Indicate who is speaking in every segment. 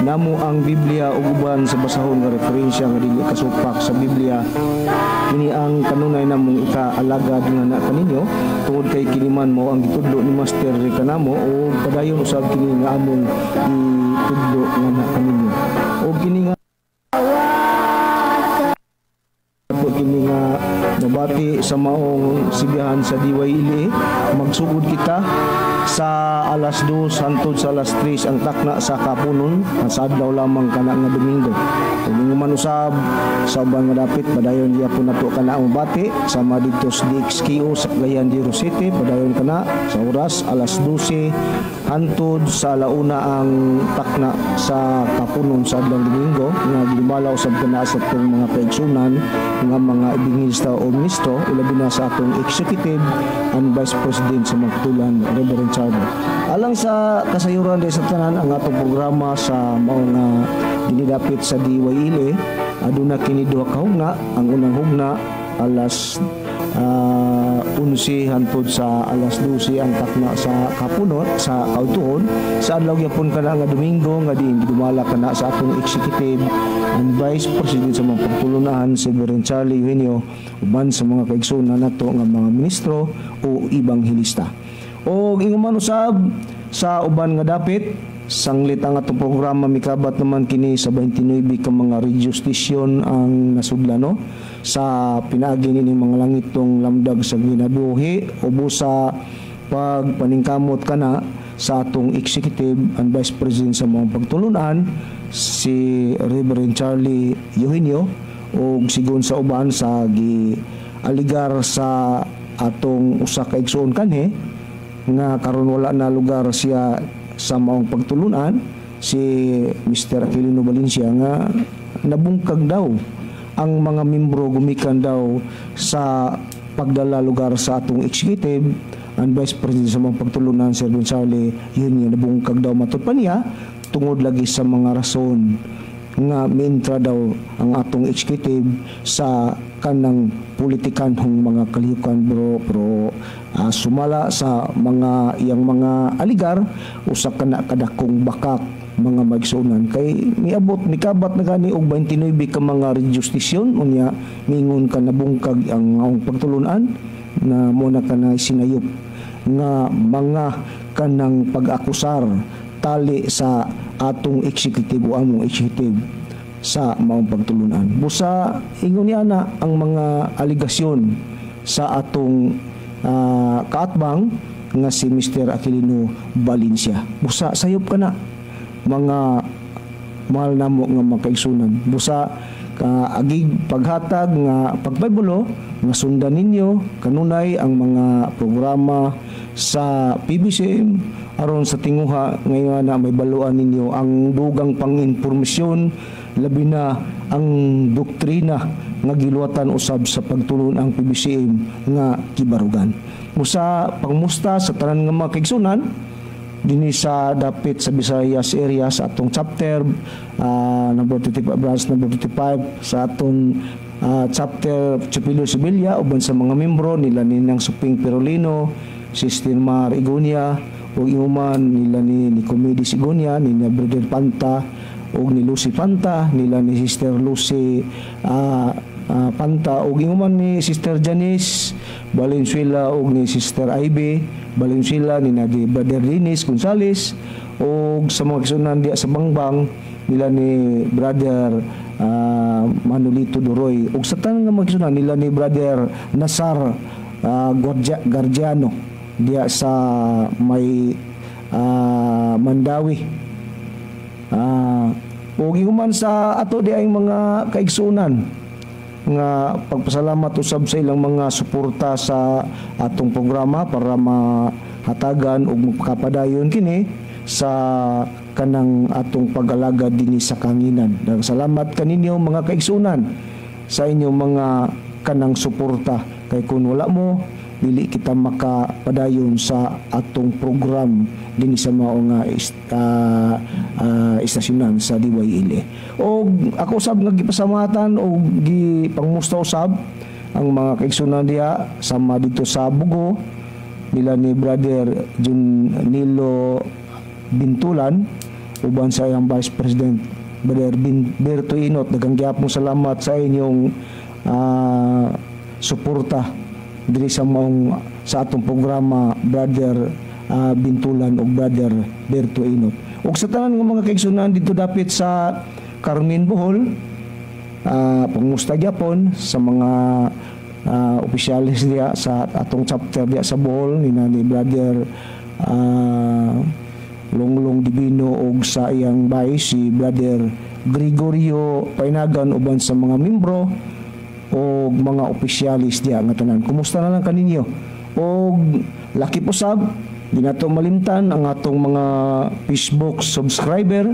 Speaker 1: Namo ang Biblia ug uban sa basahon nga referensya nga dili kasupak sa Biblia. Kini ang kanunay namong ikaalagad nga na kaninyo tungod kay kini man mao ang gitudlo ni Master kanamo o padayon usab kini nga among itudlo nga na kaninyo. O kini nga ato kini nga nabati sa maong sibihan sa DYLA, magsugod kita sa alas 2 hangtod sa alas 3 ang takna sa kapunon sa adlaw lamang kana nga Domingo. Ug ingon man usab sa uban nga dapit, padayon gyapon nato kana ang bati sama didto sa DXKO sa Cagayan de Oro City. Padayon kana sa oras alas 12 hangtod sa alauna ang takna sa kapunon sa adlaw Domingo nga gidumala usab kana sa atong mga kaigsunan nga mga ebanghelista o ministro, ilabi na sa atong executive and vice president sa Magtulan, Reverend Charlie. Alang sa kasayuran di sa tanan, ang atong programa sa mao nga dinidapit sa DYLA, aduna kini duha ka hugna. Ang unang hugna, alas 11 hangtod sa alas 12 ang takna sa kapunon sa kaudtuhon sa adlaw gyapon kana nga Domingo nga diin gidumala kana sa atong executive and vice president sa mga pagtulunan, si Reverend Charlie Eugenio, uban sa mga kaigsunan nato nga mga ministro o ebanghelista. O ingon man usab sa uban nga dapit, sanglit ang atong programa mikabat naman kini sa 29 ka mga radio station ang nasudlano sa pinaagi nining mga langitong lamdag sa ginabuhi o sa pagpaningkamot kana sa atong executive and vice president sa mga pagtulunan, si Reverend Charlie Eugenio, ug sigon sa uban sa gi aligar sa atong usa ka igsuon kanhi nga karon wala na lugar siya sa maong pagtulunan, si Mr. Aquilino Valencia, nga nabungkag daw ang mga membro gumikan daw sa pagdala lugar sa atong executive and vice president sa mga pagtulunan, Sir Don Charlie. Yun yung nabungkag daw, matud pa niya, tungod lagi sa mga rason nga miintra daw ang atong executive sa kanang politikanhong mga kalihukan, bro. Pero sumala sa mga iyang mga aligar, usa ka na kadakong bakak, mga maigsuonan, kay miabot mikabat na gani og 29 ka mga radio station, unya mingon ka nabungkag ang among pagtulunan na mo na ka na sinayop nga mga kanang pag-akusar tali sa atong executive o among executive sa maong pagtulunan. Busa ingon niya na ang mga aligasyon sa atong kaatbang nga si Mr. Aquilino Valencia. Busa sayop ka na, mga mahal namo nga mga kaigsunan. Busa ka agig paghatag nga pagbaybulo nga sundan ninyo kanunay ang mga programa sa PBCM aron sa tinguha ngayon na may baluan ninyo ang dugang pang-impormasyon, labi na ang doktrina nga giluwatan usab sa pagtulon ang PBCM nga kibarugan. Musa pangmusta sa tanan nga mga kaigsunan dinhi sa dapit sa Visayas area sa atong chapter number 25, branch number 25 sa atong chapter Chipilo Sevilla, uban sa mga membro nila Ninang Suping Perolino, Sister Mar Igonia, ug iuman nila ni Nicomedes Igonia, ni Brother Panta ug ni Lucy Panta, nila ni Sister Lucy Panta, ug ingon ni Sister Janice Valenzuela ug ni Sister Ivy Valenzuela, ni Nadi Brother Dennis Gonzales, ug sa mga kisunan diya sa Bangbang nila ni Brother Manolito Duroy, ug sa tanan nga mga kisunan nila ni Brother Nasar Gardiano diya sa may Mandawi. Ug man sa ato di ay mga kaigsunan nga pagpasalamat usab sa ilang mga suporta sa atong programa para mahatagan ug makapadayon kini sa kanang atong pag-alagad dinhi sa kanginan. Salamat kaninyo, mga kaigsunan, sa inyong mga kanang suporta kay kun wala mo, dili kita makapadayon sa atong program dinhi sa mao nga istasyonan sa DYLA. Og ako usab nga gipasamatan og gipangmusta usab ang mga kaigsunan diha sama dito sa Bugo nila ni Brother Jun Nilo Bintulan. uban sa iyang Vice President, Brother Berto Inot. Daghang gyapon salamat sa inyong suporta diri sa maong sa atong programa, Brother Bintulan ug Brother Berto Inot. Ug sa tanan nga mga kaigsunan dito dapit sa Carmen, Bohol, pangusta gyapon sa mga opisyalis diya sa atong chapter diya sa Bohol ni Brother Longlong Divino ug sa iyang vice, si Brother Gregorio Painagan, uban sa mga membro o mga opisyalis diya nga tanan. Kumusta na lang kaninyo? Og laki po sab, di nato malimtan ang atong mga Facebook subscriber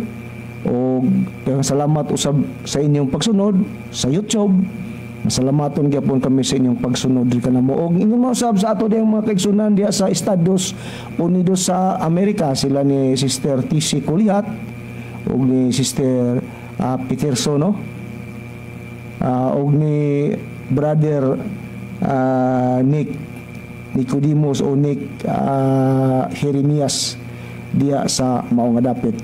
Speaker 1: o daghang salamat usab sa inyong pagsunod sa YouTube. Masalamaton gyapon kami sa inyong pagsunod diri kanamo. Og ingon mo usab sa ato diyang mga kaigsunan diya sa Estados Unidos sa Amerika, sila ni Sister TC Kulihat ug ni Sister Peterson, no? Og ni Brother Nick Nicodemus o Nick Jeremias diya sa mao nga dapit.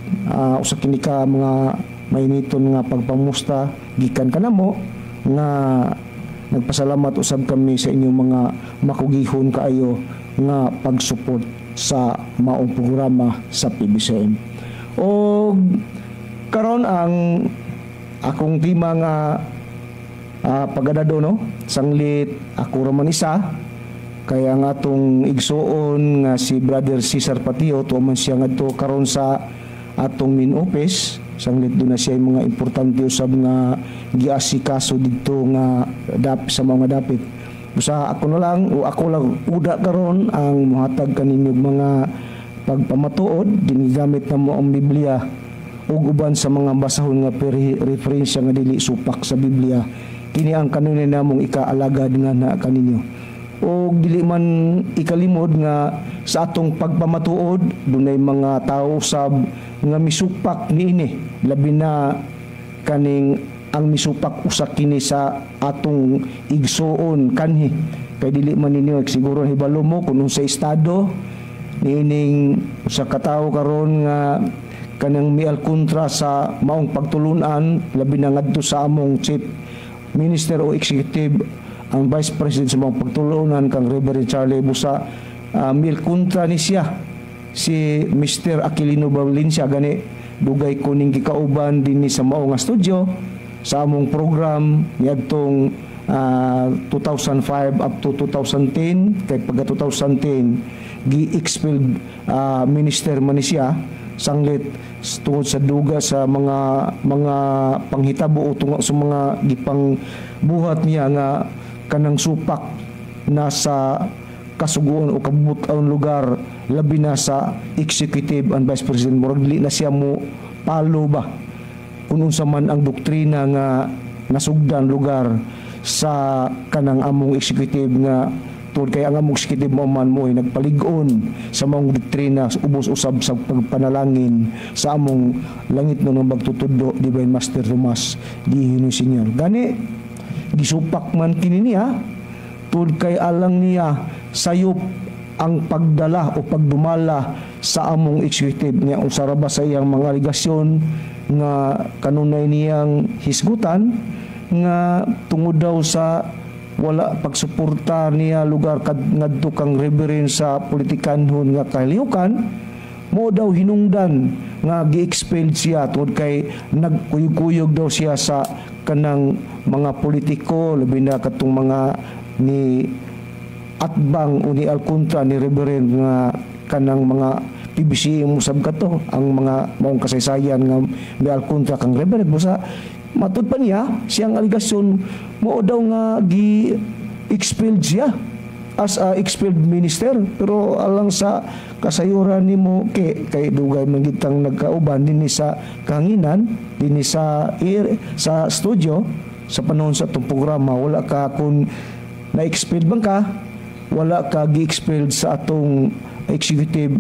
Speaker 1: Usa kini ka mga mainiton nga pagpamusta gikan kanamo nga nagpasalamat usab kami sa inyong mga makugihon kaayo nga pag-support sa maong programa sa PBCM. Og karon ang akong tema nga pagadado, no, sanglit ako ra man isa kaya ang atong igsuon nga si Brother Cesar Patio, tuwa man siya ngadto karon sa atong main office, sanglit duna siya mga importante usab nga giasikaso didto nga sa mga dapit. Busa ako na lang o ako lang uda karon ang muhatag kaninyo mga pagpamatuod, ginigamit na mo ang Biblia ug uban sa mga basahon nga referensya nga dili supak sa Biblia. Kini ang kanunay namong ikaalagad nga na kaninyo. Og dili man ikalimod nga sa atong pagpamatuod dunay mga tawo sab nga misupak niini, labi na kaning ang misupak usa kini sa atong igsuon kanhi, kay dili man ninyo siguro hibalo mo kung unsa estado niining usa ka tawo karon nga kanang mial kontra sa maong pagtulunan, labi na ngadto sa among chief minister o executive ang vice president sa maong pagtulunan kang Reverend Charlie. Busa mil kontra ni siya, si Mr. Aquilino Valencia. Gani dugay ko ning gikauban dinhi sa mao nga studio sa among program niadtong 2005 up to 2010, kay pagka 2010 gi-expelled minister man ni siya, sanglit tungod sa duga sa mga panghitabo o tungod sa mga gipang buhat niya nga kanang supak na sa kasuguon o kabut-on lugar, labi na sa executive and vice president. Murag dili na siya mo palo ba kung unsa man ang doktrina nga nasugdan lugar sa kanang among executive, nga tungod kay ang among executive mo man mo ay nagpalig-on sa maong doktrina ubos usab sa pagpanalangin sa among langit no magtutudlo, Divine Master Tomas di Senyor. Gani gisupak man kini niya tungod kay alang niya sayop ang pagdala o pagdumala sa among executive niya. Unsa ra ba sa iyang mga alegasyon nga kanunay niyang hisgutan nga tungod daw sa wala pagsuporta niya lugar kad ngadto kang Reverend sa politikanhon nga kalihukan, mo daw hinungdan nga gi-expel siya tungod kay nagkuyog-kuyog daw siya sa kanang mga politiko, labi na katong mga ni atbang o ni alkontra ni Reverend nga kanang mga PBC usab kato ang mga maong kasaysayan nga may alkontra kang Reverend. Busa matud pa niya siyang aligasyon, mo daw nga gi expelled siya as a expelled minister. Pero alang sa kasayuran nimo kay dugay man gitang nagkauban dinhi sa kahanginan, dinhi sa air, sa studio sa panahon sa atong programa, wala ka, kung na-expelled man ka, wala ka gi-expelled sa atong executive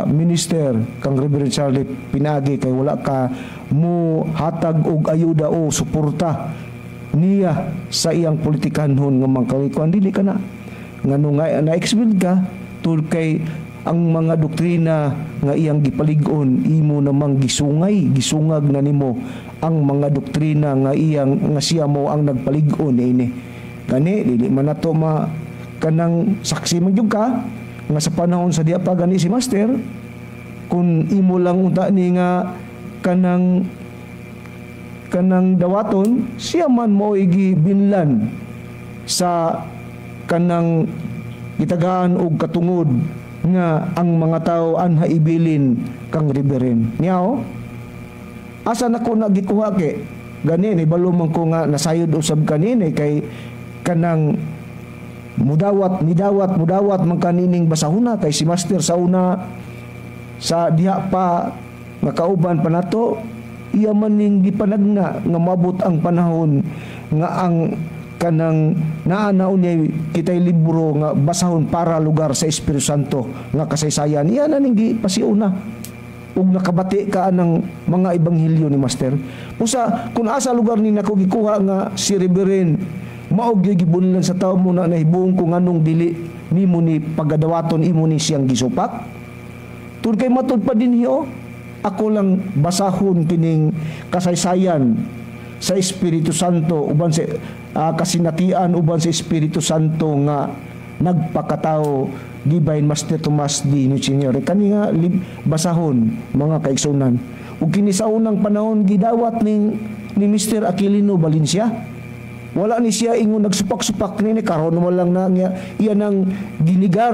Speaker 1: minister kang Reverend Charlie pinagi kay wala ka mo hatag og ayuda o suporta niya sa iyang politikanhon nga mangkalikuan. Dili ka na ngano nga na-expelled ka tul kay Ang mga doktrina nga iyang gipalig-on, imo namang gisungay, gisungag na nimo ang mga doktrina nga iyang nga siya mo ang nagpalig-on niini. Gani dili man nato ma kanang saksi man gyud ka nga sa panahon sa diya pa gani si Master, kung imo lang unta ni nga kanang kanang dawaton, siya man mo gibinlan sa kanang gitagaan og katungod nga ang mga tao anha ibilin kang Reverend. Niya, asa na ko nagikuha ke? Gani nibalo man ko nga nasayod usab kanini kay kanang mudawat, nidawat, mudawat man kanining basahuna kay si Master sa una sa diha pa nga kauban pa nato, iya man ning gipanagna nga mabot ang panahon nga ang kanang naa na unya kitay libro nga basahon para lugar sa Espiritu Santo nga kasaysayan, iya na ning gipasiuna ug nakabati ka anang mga ebanghelyo ni Master. Usa kung asa lugar ni nako gikuha nga si Reverend mao gyud gibunlan sa tawo mo na nahibuong ko nganong dili nimo ni pagadawaton, imo ni siyang gisupak. Tud kay matud pa dinhi, oh, ako lang basahon kining kasaysayan sa Espiritu Santo uban sa kasinatian uban sa Espiritu Santo nga nagpakatao, Divine Master Tomas D. Señor. Kani nga basahon, mga kaigsunan, ug kini sa unang panahon gidawat ning ni Mr. Aquilino Valencia. Wala ni siya ingon nagsupak-supak nini karon mo lang na niya iya nang ginigar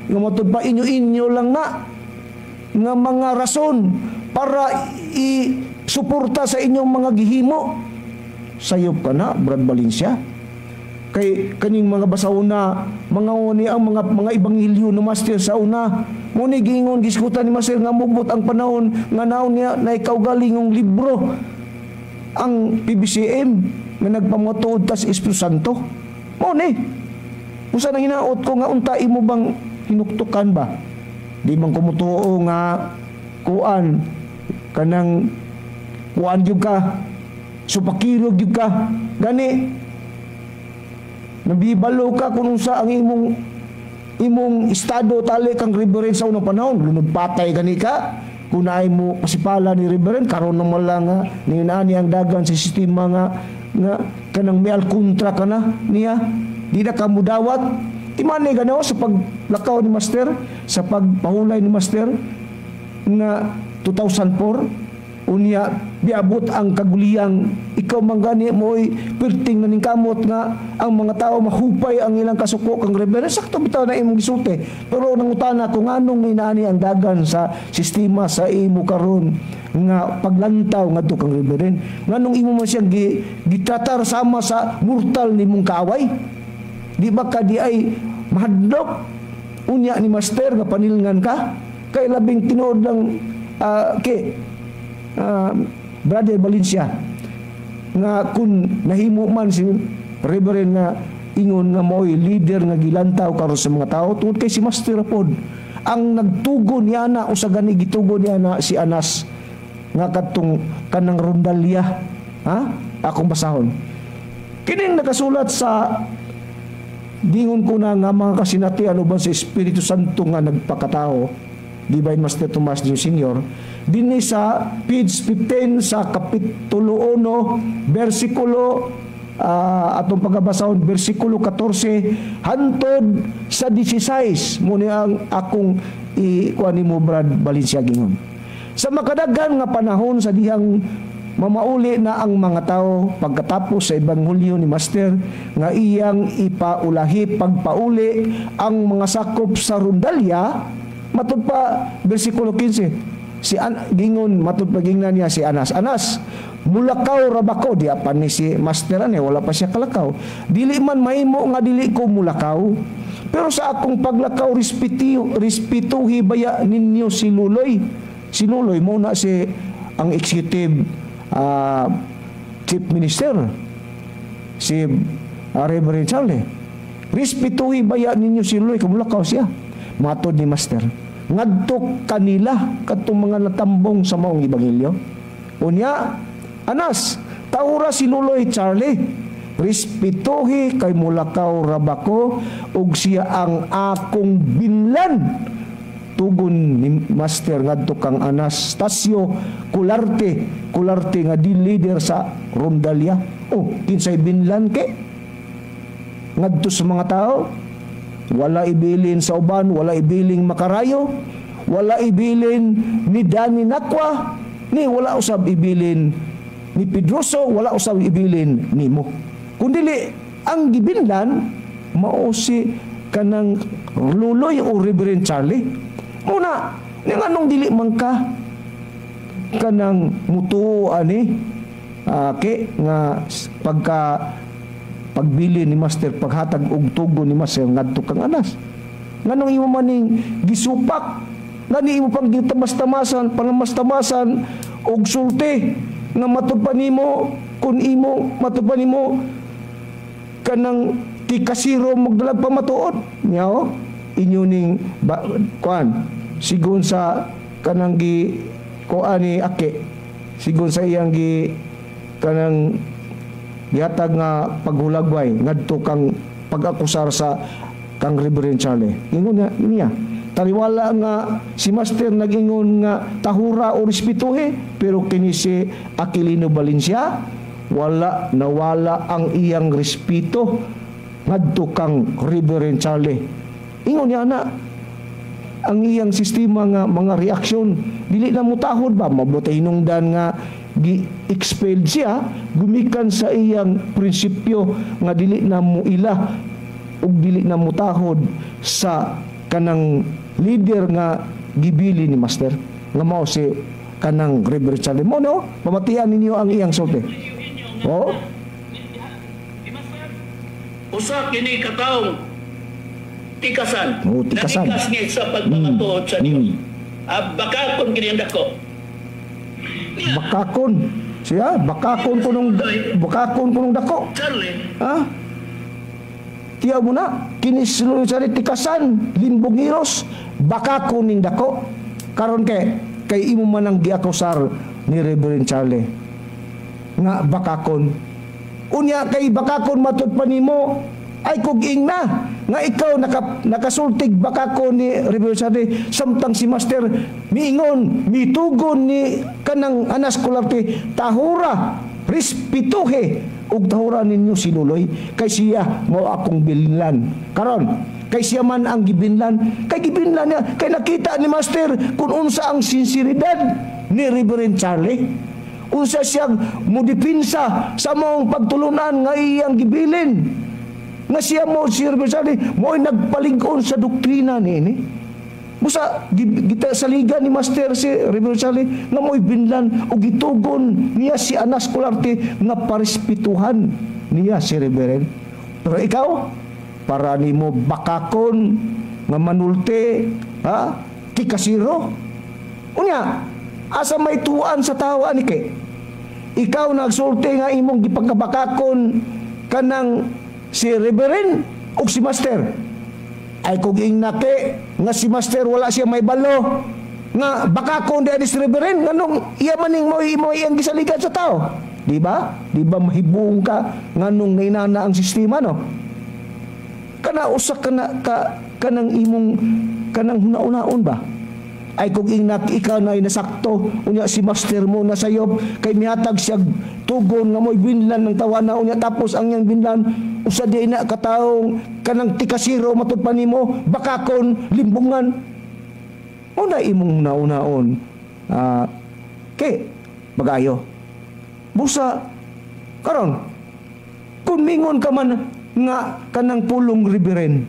Speaker 1: nga matud pa inyo-inyo lang na nga mga rason para i-suporta sa inyong mga gihimo. Sayop ka na, Brad Valencia. Kay kaning mga basauna, mga uni ang mga ebanghelyo no Master sa una. Mo ni giingon, giskutan ni Master nga mubot ang panahon nga naon niya na ikaw galingong libro ang PBCM nga nagpamatuod tas Espiritu Santo. Mo ni. Usa nang hinaot ko nga unta imo bang hinuktukan ba? Di man kumutuo nga kuan kanang kuan gyud ka, supakirog gyud ka gani, nabibalo ka kung unsa ang imong imong estado tali kang Reverend sa unang panahon. Lunod patay gani ka kung naay mo pasipala ni Reverend. Karon naman lang nga ni ang dagan sa sistema nga nga kanang mial kontra ka na niya, di na ka mudawat. Timani ganaw sa paglakaw ni Master, sa pagpahulay ni Master nga 2004. Unya biabot ang kaguliyang ikaw man gani mo'y perting na kamot nga ang mga tao mahupay ang ilang kasuko kang Reverend. Sakto bitaw na imong gisulti, pero nangutana kung anong inaani ang dagan sa sistema sa imo karon nga paglantaw ngadto kang Reverend, nganong imo man siyang gitratar sama sa mortal nimong kaaway? Di ba ka di ay mahadlok unya ni Master nga panilngan ka kay labing tinuod lang ke Brother Valencia nga kung nahimo man si Reverend nga ingon nga mo'y leader nga gilantaw karon sa mga tao tungod kay si Master pod ang nagtugon niya na usa gani gitugon niya na si Anas nga kadtong kanang rondalya. Ha, akong basahon kining nakasulat sa dingon ko na nga mga kasinatian uban sa Espiritu Santo nga nagpakatao, Divine Master Tomas D. Senior, dinhi sa page 15 sa Kapitulo 1, versikulo atong pagabasahon versikulo 14 hantod sa 16. Mo ni ang akong ikuan nimo, Brad Valencia. Gingon, sa makadaghan nga panahon sa dihang mamauli na ang mga tao pagkatapos sa ebanghelyo ni Master nga iyang ipaulahi pagpauli ang mga sakop sa rondalya. Matud pa versikulo 15, si gingon matud pa gingnan niya si Anas, "Anas, mulakaw ra ba ko?" Di pa ni si Master ani, wala pa siya kalakaw. "Dili man mahimo nga dili ko mulakaw, pero sa akong paglakaw respetuhi baya ninyo si Luloy." Si Luloy mo na si ang executive chief minister, si Reverend Charlie. "Respetuhi baya ninyo si Luloy." Kumulakaw siya. Matod ni Master ngadto kanila kadtong mga natambong sa maong ebanghelyo, "Unya Anas, taura si Luloy Charlie, respetuhi kay mulakaw ra ba ko ug siya ang akong binlan." pagtugon ni Master ngadto kang Anastasio Cularte, Cularte nga di leader sa Rondalla. Oh, kinsay binlan ke ngadto sa mga tao? Wala ibilin sa uban, wala ibiling makarayo, wala ibilin ni Danny Nakwa, ni wala usab ibilin ni Pedroso, wala usab ibilin nimo. Kung dili ang gibinlan mao si kanang Luloy o Reverend Charlie. Muna, ni nganong dili man ka kanang mutuo ani ke nga pagka pagbili ni Master, paghatag og tugon ni Master ngadto kang Anas? Nganong imo maning gisupak? Ngani imo pang gitamas-tamasan, panamastamasan og sulti nga matud pa nimo, kun imo matud pa nimo kanang tikasiro magdalag pamatuod niya? Inyo ning ba, kuan sigon sa kanang gi kuan ni Ake, sigon sa iyang gi kanang gihatag nga paghulagway ngadto kang pag-akusar sa kang Reverend Charlie. Ingon niya, niya taliwala nga si Master nag-ingon nga tahura o respetuhe, pero kini si Aquilino Valencia wala nawala ang iyang respeto ngadto kang Reverend Charlie. Ingon niya na ang iyang sistema nga mga reaksyon dili na mutahod ba, mabuti hinungdan nga gi-expelled siya gumikan sa iyang prinsipyo nga dili na muila ug dili na mutahod sa kanang leader nga gibili ni Master nga mao si kanang Reverend Charlie mo, no? Pamatian ninyo ang iyang sulti. Oh.
Speaker 2: Usa kini katawong tikasan.
Speaker 1: Oh, tikasan.
Speaker 2: Nanikas niya sa pagpamatuod sa Dios. Ah, bakakon kini ang dako.
Speaker 1: Bakakon siya, bakakon kunong dako.
Speaker 2: Charlie,
Speaker 1: Ha? Tiyaw mo na, kini si tikasan, limbongiros, bakakon ning dako. Karon kay imo man ang giakusar ni Reverend Charlie nga bakakon. Unya kay bakakon matud pa nimo, ay kug ingna nga ikaw nakasultig bakakon ni Reverend Charlie, samtang si Master miingon, mitugon ni kanang Anas Cularte, tahura, respetuhe ug tahura ninyo si Luloy kay siya mo akong binlan. Karon kay siya man ang gibinlan, kay gibinlan niya kay nakita ni Master kung unsa ang sinseridad ni Reverend Charlie, unsa siyang mudipinsa sa maong pagtulunan nga iyang gibilin, nga siya mo si Reverend Charlie mo'y nagpalig-on sa doktrina niini. Busa gita saligan ni Master si Reverend Charlie nga mo'y binlan ug gitugon niya si Anas Cularte nga parespetuhan niya si Reverend. Pero ikaw para nimo bakakon nga manulte, ha, tikasiro. Unya asa may tuan sa tawo ani kay ikaw nagsulti nga imong gipagkabakakon kanang si Reverend ug si Master? Ay kung ingnake nga si Master wala siya may balo nga bakakon di si Reverend, nganong iya maning mo imo iyang gisaligan sa tao? Di ba? Di ba mahibong ka nganong nainana ang sistema, no? Kana usa kana ka kanang imong kanang hunaon ba? Ay kung ingnak ikaw na nasakto, unya si Master mo nasayop kay mihatag siya tugon nga mo'y binlan ng tawana, unya tapos ang iyang binlan usa di na katawong kanang tikasiro, matud pa nimo bakakon, limbungan. Una imong naunaon kay bagayo. Busa karon kung mingon ka man nga kanang pulong Reverend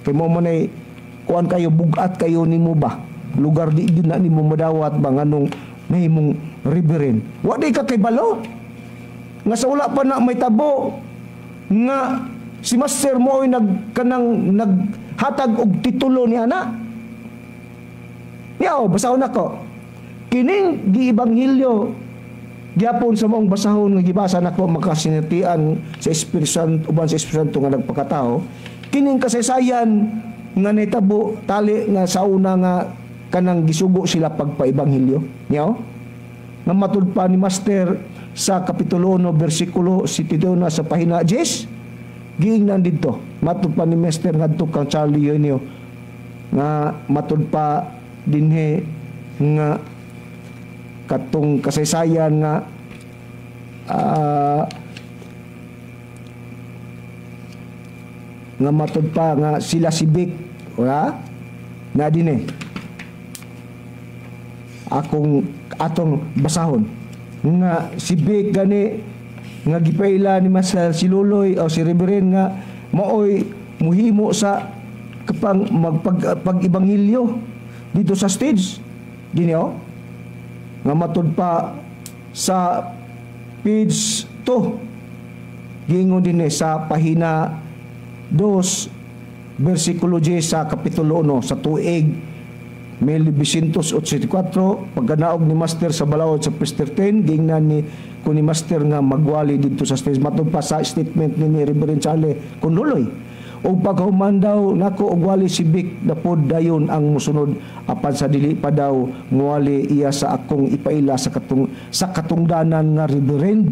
Speaker 1: kay mo man ay kuan kayo, bugat kayo nimo ba, lugar di gyud na nimo madawat ba, nganong nahimong Reverend? Wa di ka kay balo nga sa wala pa na may tabo nga si Master mo ay nag kanang naghatag og titulo ni ana niya. Oh, basahon nako kining giebanghelyo gyapon sa maong basahon nga gibasa nako, makasinatian sa Espiritu Santo uban sa Espiritu Santo nga nagpakatao. Kining kasaysayan nga nahitabo tali nga sa una nga kanang gisugo sila pagpaebanghelyo niya, oh, nga matud pa ni Master sa Kapitulo 1 bersikulo 72 na sa pahina 10, giingnan didto matud pa ni Master ngadto kang Charlie Eugenio nga matud pa dinhi nga katong kasaysayan nga nga matud pa nga sila si Vic, wala na dinhi akong atong basahon nga si Vic gani nga gipaila ni Master si Luloy o si Reverend nga maoy muhimo sa kapang magpag pag-ebanghelyo dito sa stage dinhi, oh, nga matud pa sa page 2, giingon dinhi sa pahina 2 versikulo 10 sa kapitulo 1 sa tuig 1984, pagkanaog ni Master sa balaod sa Pester 10, giingnan ni ko ni Master nga magwali dito sa stage, matud pa sa statement ni Reverend Charlie Kunduloy. Ug paghuman daw nako og wali, si Vic na pod dayon ang musunod, apan sa dili pa daw muwali, iya sa akong ipaila sa katungdanan nga reverend.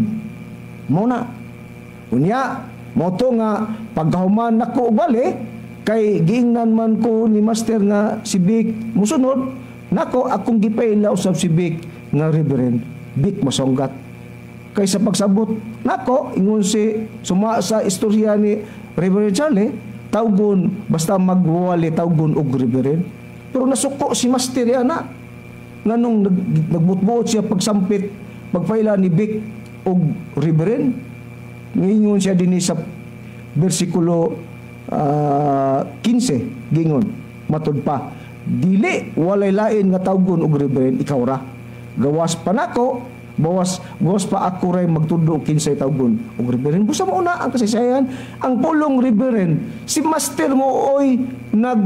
Speaker 1: Mao na unya mo to nga pagkahuman nako og wali, kay giingnan man ko ni Master nga si Vic musunod nako, akong gipaila usab si Vic nga Reverend Vic Masonggat, kay sa pagsabot nako, ingon si suma sa istorya ni Reverend Charlie, tawgon basta magwali, tawgon og reverend. Pero nasuko si Master ana nganong nagbutbuot siya pagsampit pagpaila ni Vic og reverend. Ngingon siya dinhi sa bersikulo 15, gingon matud pa, "Dili, walay lain nga tawgon og reverend, ikaw ra. Gawas pa nako, bawas gawas pa ako ray magtudlo og kinsay tawgon og reverend." Busa mo na ang kasaysayan. Ang pulong reverend, si Master mo oy nag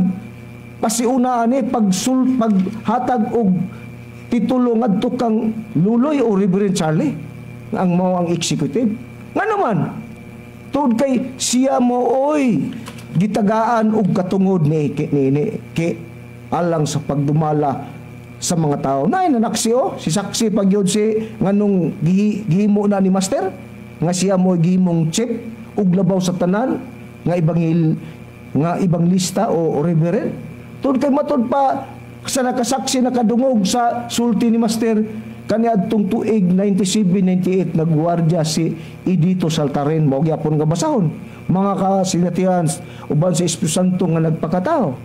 Speaker 1: pasiuna ani pagsul paghatag og titulo ngadto kang Luloy o Reverend Charlie, ang mao ang executive. Nga naman tungod kay siya mo oy gitagaan og katungod ni ki alang sa pagdumala sa mga tao. Nay nanaksi oh, si saksi pag yun si nganong gihimo na ni Master nga siya mo gihimong chief ug labaw sa tanan nga ibang nga ibang lista o reverend. Tungod kay matud pa sa nakasaksi, nakadungog sa sulti ni Master kaniadtong tuig 97-98, nagwardya si Edito Saltarin. Mao gyapon nga basahon, mga kasinatian, uban sa Espiritu Santo nga nagpakatao,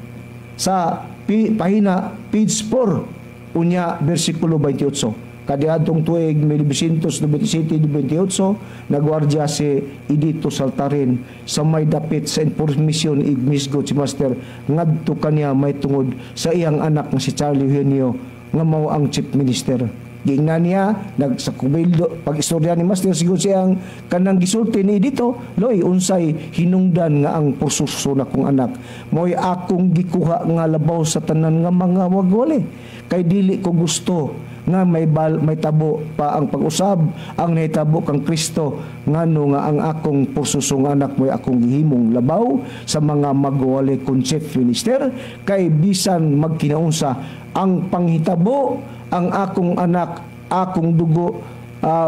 Speaker 1: sa pahina page 4 unya bersikulo 28. Kaniadtong tuig 1997-98, nagwardya si Edito Saltarin sa may dapit sa informasyon igmisgot si Master ngadto kaniya may tungod sa iyang anak nga si Charlie Eugenio nga mao ang chief minister. Giingnan niya nag sa kubildo pag istorya ni Master siguro siyang kanang gisulti ni dito, "Loy, unsay hinungdan nga ang proseso na kong anak mo'y akong gikuha nga labaw sa tanan nga mga wagwali, kay dili ko gusto nga may tabo pa ang pag-usab ang nahitabo kang Kristo, ngano nga ang akong porsusong anak mo'y akong gihimong labaw sa mga magwali kon chief minister, kay bisan magkinaunsa ang panghitabo, ang akong anak, akong dugo,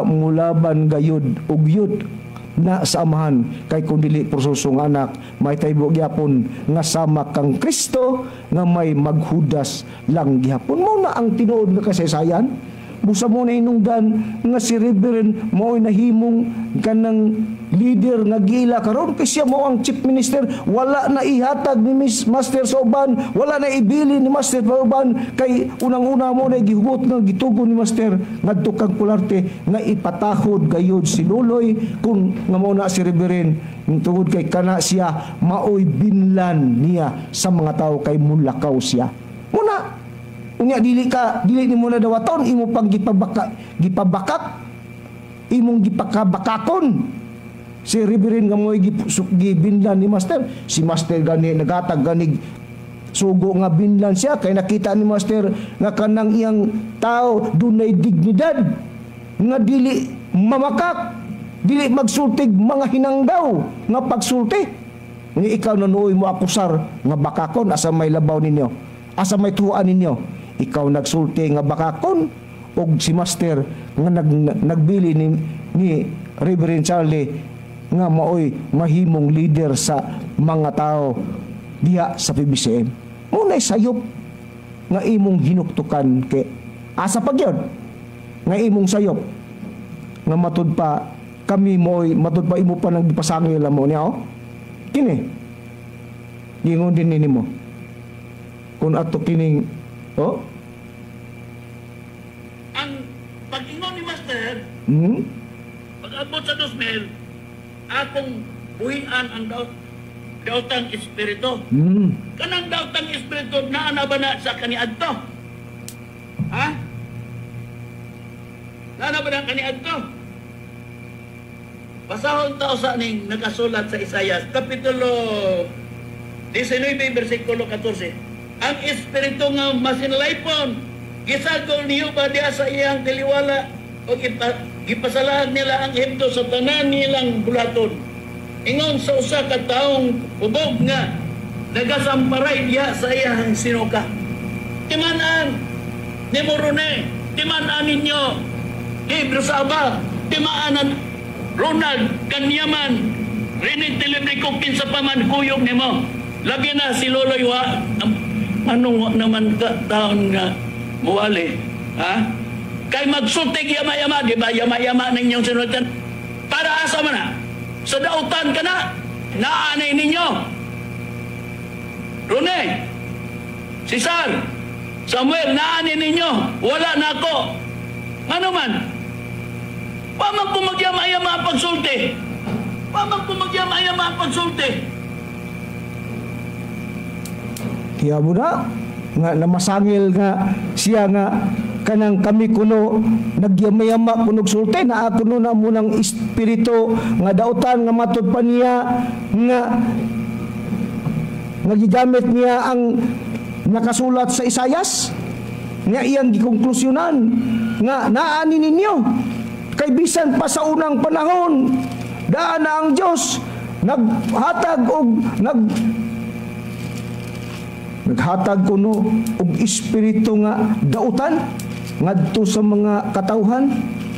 Speaker 1: mulaban gayud ug yud na sa amahan, kay kung dili prosusong anak, may taybo gyapon nga sama kang Kristo nga may maghudas lang gihapon." Mo na ang tinuod nga kasaysayan. Busa mo na hinungdan nga si Reverend mo nahimong kanang leader nga giila karon kay siya mo ang chief minister. Wala na ihatag ni Miss Master sa uban, wala na ibili ni Master sa uban, kay unang-una mo na gihugot nga gitugon ni Master ngadto kang Kularte nga ipatahod gayud si Luloy kung nga mo na si Reverend, tungod kay kana siya maoy binlan niya sa mga tao kay mulakaw siya. Muna unya dili nimo na dawaton, imo pang gipabaka, gipabakak, imong gipakabakakon si Reverend nga mo'y gibinlan ni Master. Si Master gani nagatag ganig sugo nga binlan siya kay nakita ni Master nga kanang iyang tao dunay dignidad nga dili mamakak, dili magsultig mga hinanggaw nga pagsulti. Nga ikaw nanuoy mo akusar nga bakakon, asa may labaw ninyo, asa may tuan ninyo? Ikaw nagsulti nga bakakon og si Master nga nagbili ni Reverend Charlie nga maoy mahimong leader sa mga tao diha sa PBCM. Muna'y sayop nga imong hinuktukan kay asa pa gyud nga imong sayop nga matud pa kami mo'y matud pa imo pa nang gipasangil mo niya, oh. Kini gingon din nimo kung ato kining, oh.
Speaker 2: Ang pag-ingon ni Master, pag-abot sa 2000, akong buhian ang daotang espiritu. Kanang daotang espiritu, naa na ba na sa kaniadto? Ha? Naa na ba na kaniadto? Basahon ta sa ning nakasulat sa Isayas, Kapitulo 19, versikulo 14. Ang espiritu nga masinalaypon, gisagol niyo ba diya sa iyang taliwala o gipasalaan nila ang Ehipto sa tanan nilang bulaton? Ingon sa usa ka taong hubog nga nagasamparay diha sa iyang sinuka. Timan-an ni Morone, timan-an ninyo Gabriel Saba, timaanan Ronald Kanyaman, Rene Telebrico, kinsa pa man kuyog nimo. Labi na si Loloy wa, anong wa naman ka, taon nga muwali, ha? Kay magsultig yama-yama, di ba? Yama-yama ninyong sinutan. Para asa man na? Sa dautan ka na, naanay ninyo. Rune, Cesar, Samuel, naanay ninyo. Wala na ako. Ano man? Pamang pumagyama-yama ang pagsulti. Pamang pumagyama-yama ang pagsulti.
Speaker 1: Kaya mo na nga namasangil nga siya nga kanang kami kuno nagyamayama kuno sulti na kuno na mo ng espiritu nga dautan nga matud pa niya nga nga gigamit niya ang nakasulat sa Isayas nga iyang gikonklusyonan nga naani ninyo kay bisan pa sa unang panahon daan na ang Dios naghatag og naghatag kuno og espiritu nga dautan ngadto sa mga katawhan.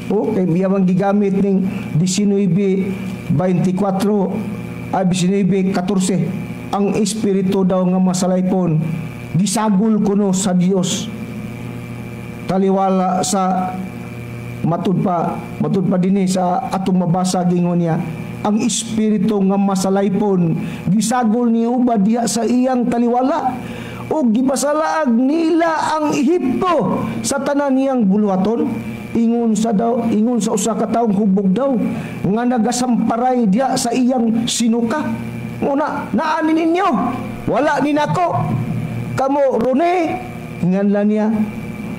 Speaker 1: O kay iyang gigamit ning 19:24 ay 19:14, ang espiritu daw nga masalaypon gisagol kuno sa Dios taliwala sa matud pa dinhi sa atong mabasa. Gingon niya ang espiritu nga masalaypon gisagol ni uba diha sa iyang taliwala ug gibasalaag nila ang Ehipto sa tanan niyang buluhaton. Ingon sa daw, ingon sa usa ka taong hubog daw nga nagasamparay diha sa iyang sinuka. Muna naani ninyo, wala ni nako. Kamo Rone, nganla niya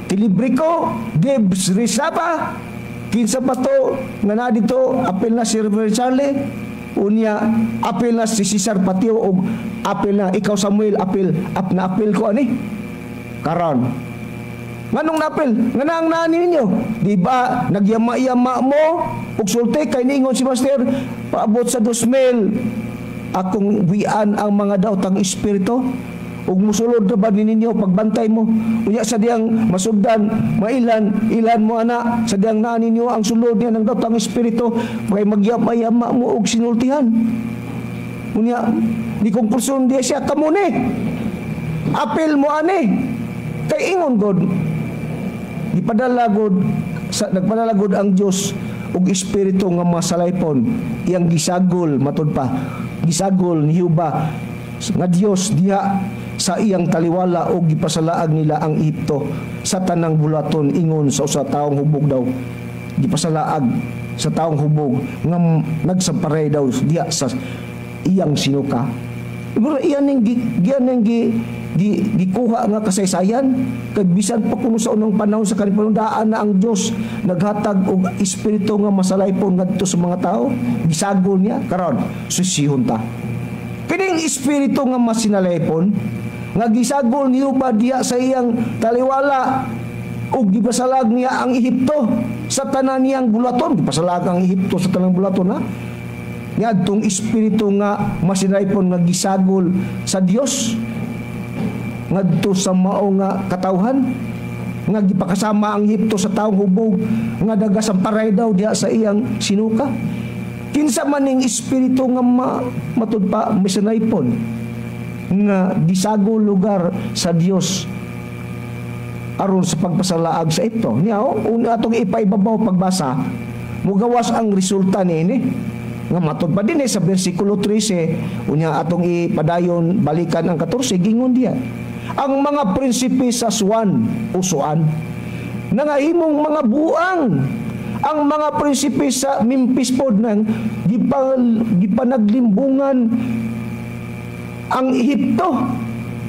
Speaker 1: Tilibrico, Gibbs Rizaba, kinsa pa to nga naa dito, apil na si Reverend Charlie, unya apil na si Cesar Patio, og apil na ikaw Samuel, apil ap na apil ko ani karon. Nganong napil? Nga naang naani ninyo? Di ba nagyama-yama mo og sulti kay niingon si Master paabot sa 2000 akong wian ang mga daotang espiritu ug musulod na ba ninyo pagbantay mo? Unya sa diyang masugdan mailan ilan mo ana sa diyang naa ninyo ang sulod niya ng daotang espiritu kay magyama-yama mo og sinultihan. Unya ni konklusyon diya siya kamo ni apil mo ani kay ingon god gipadala god sa nagpadala god ang Dios og espiritu nga masalaypon iyang gisagol matud pa gisagol ni Jehova nga Dios diha sa iyang taliwala og gipasalaag nila ang Ehipto sa tanang bulaton. Ingon sa usa taong hubog daw gipasalaag sa taong hubog nga nagsamparay daw diha sa iyang sinuka. Pero iyan ning gikuha nga kasaysayan kay bisan pa kuno sa unang panahon sa kanipang daan na ang Dios naghatag og espiritu nga masalaypon ngadto sa mga tao, gisagol niya. Karon susihon ta kining espiritu nga masinalaypon nga gisagol niyo ba diha sa iyang taliwala ug gipasalag niya ang Ehipto sa tanan niyang bulaton. Gipasalag ang Ehipto sa tanang bulaton, ha. Niadtong espiritu nga masinaypon nga gisagol sa Dios ngadto sa mao nga katawhan nga gipakasama ang Ehipto sa taong hubog nga nagasamparay daw diha sa iyang sinuka. Kinsa man ning espiritu nga matud pa masinaypon nga gisagol lugar sa Dios aron sa pagpasalaag sa ito. Niya, una atong ipaibabaw pagbasa, mugawas ang resulta niini. Nga matod pa din sa versikulo 13, unya atong ipadayon balikan ang 14, gingon diya. Ang mga prinsipe sa Suan o Suan, nangahimong mga buang. Ang mga prinsipe sa Memphis pod nang gipanaglimbungan ang Ehipto,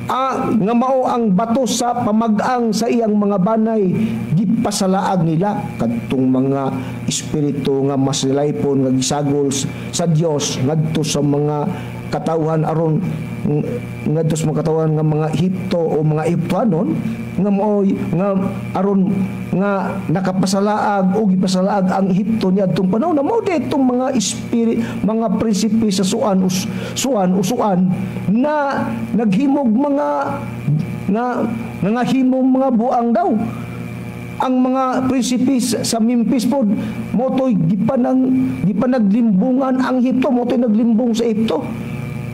Speaker 1: nga mao ang bato sa pamag-ang sa iyang mga banay gipasalaag nila. Kadtong mga espiritu nga masilaypon nga gisagol sa Dios ngadto sa mga katawhan aron ngadto sa mga katawhan nga mga Ehipto o mga Ehiptohanon nga mao nga aron nga nakapasalaag o gipasalaag ang Ehipto niadtong panahon na mao ditong mga spirit, mga prinsipe sa Suan Suan usuan na naghimog mga nga nangahimong mga buang daw. Ang mga prinsipe sa Memphis pod motoy gipanaglimbungan ang Ehipto, motoy naglimbong sa Ehipto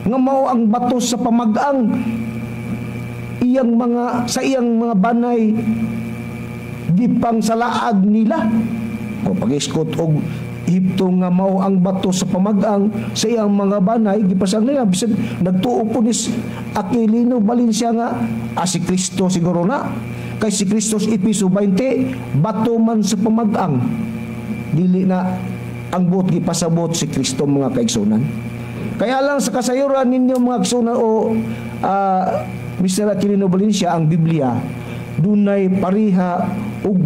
Speaker 1: nga mao ang bato sa pamag-ang iyang mga sa iyang mga banay gipangsalaag nila. O pag-iskot og Ehipto nga mao ang bato sa pamag-ang sa iyang mga banay gipasang nila, bisan nagtuo po ni Aquilino Valencia nga si Kristo siguro na, kay si Kristo sa Episo 20 bato man sa pamag-ang. Dili na ang buot gipasabot si Kristo, mga kaigsunan. Kaya lang sa kasayuran ninyo, mga kaigsunan, o Mr. Aquilino Valencia, ang Biblia dunay pareha og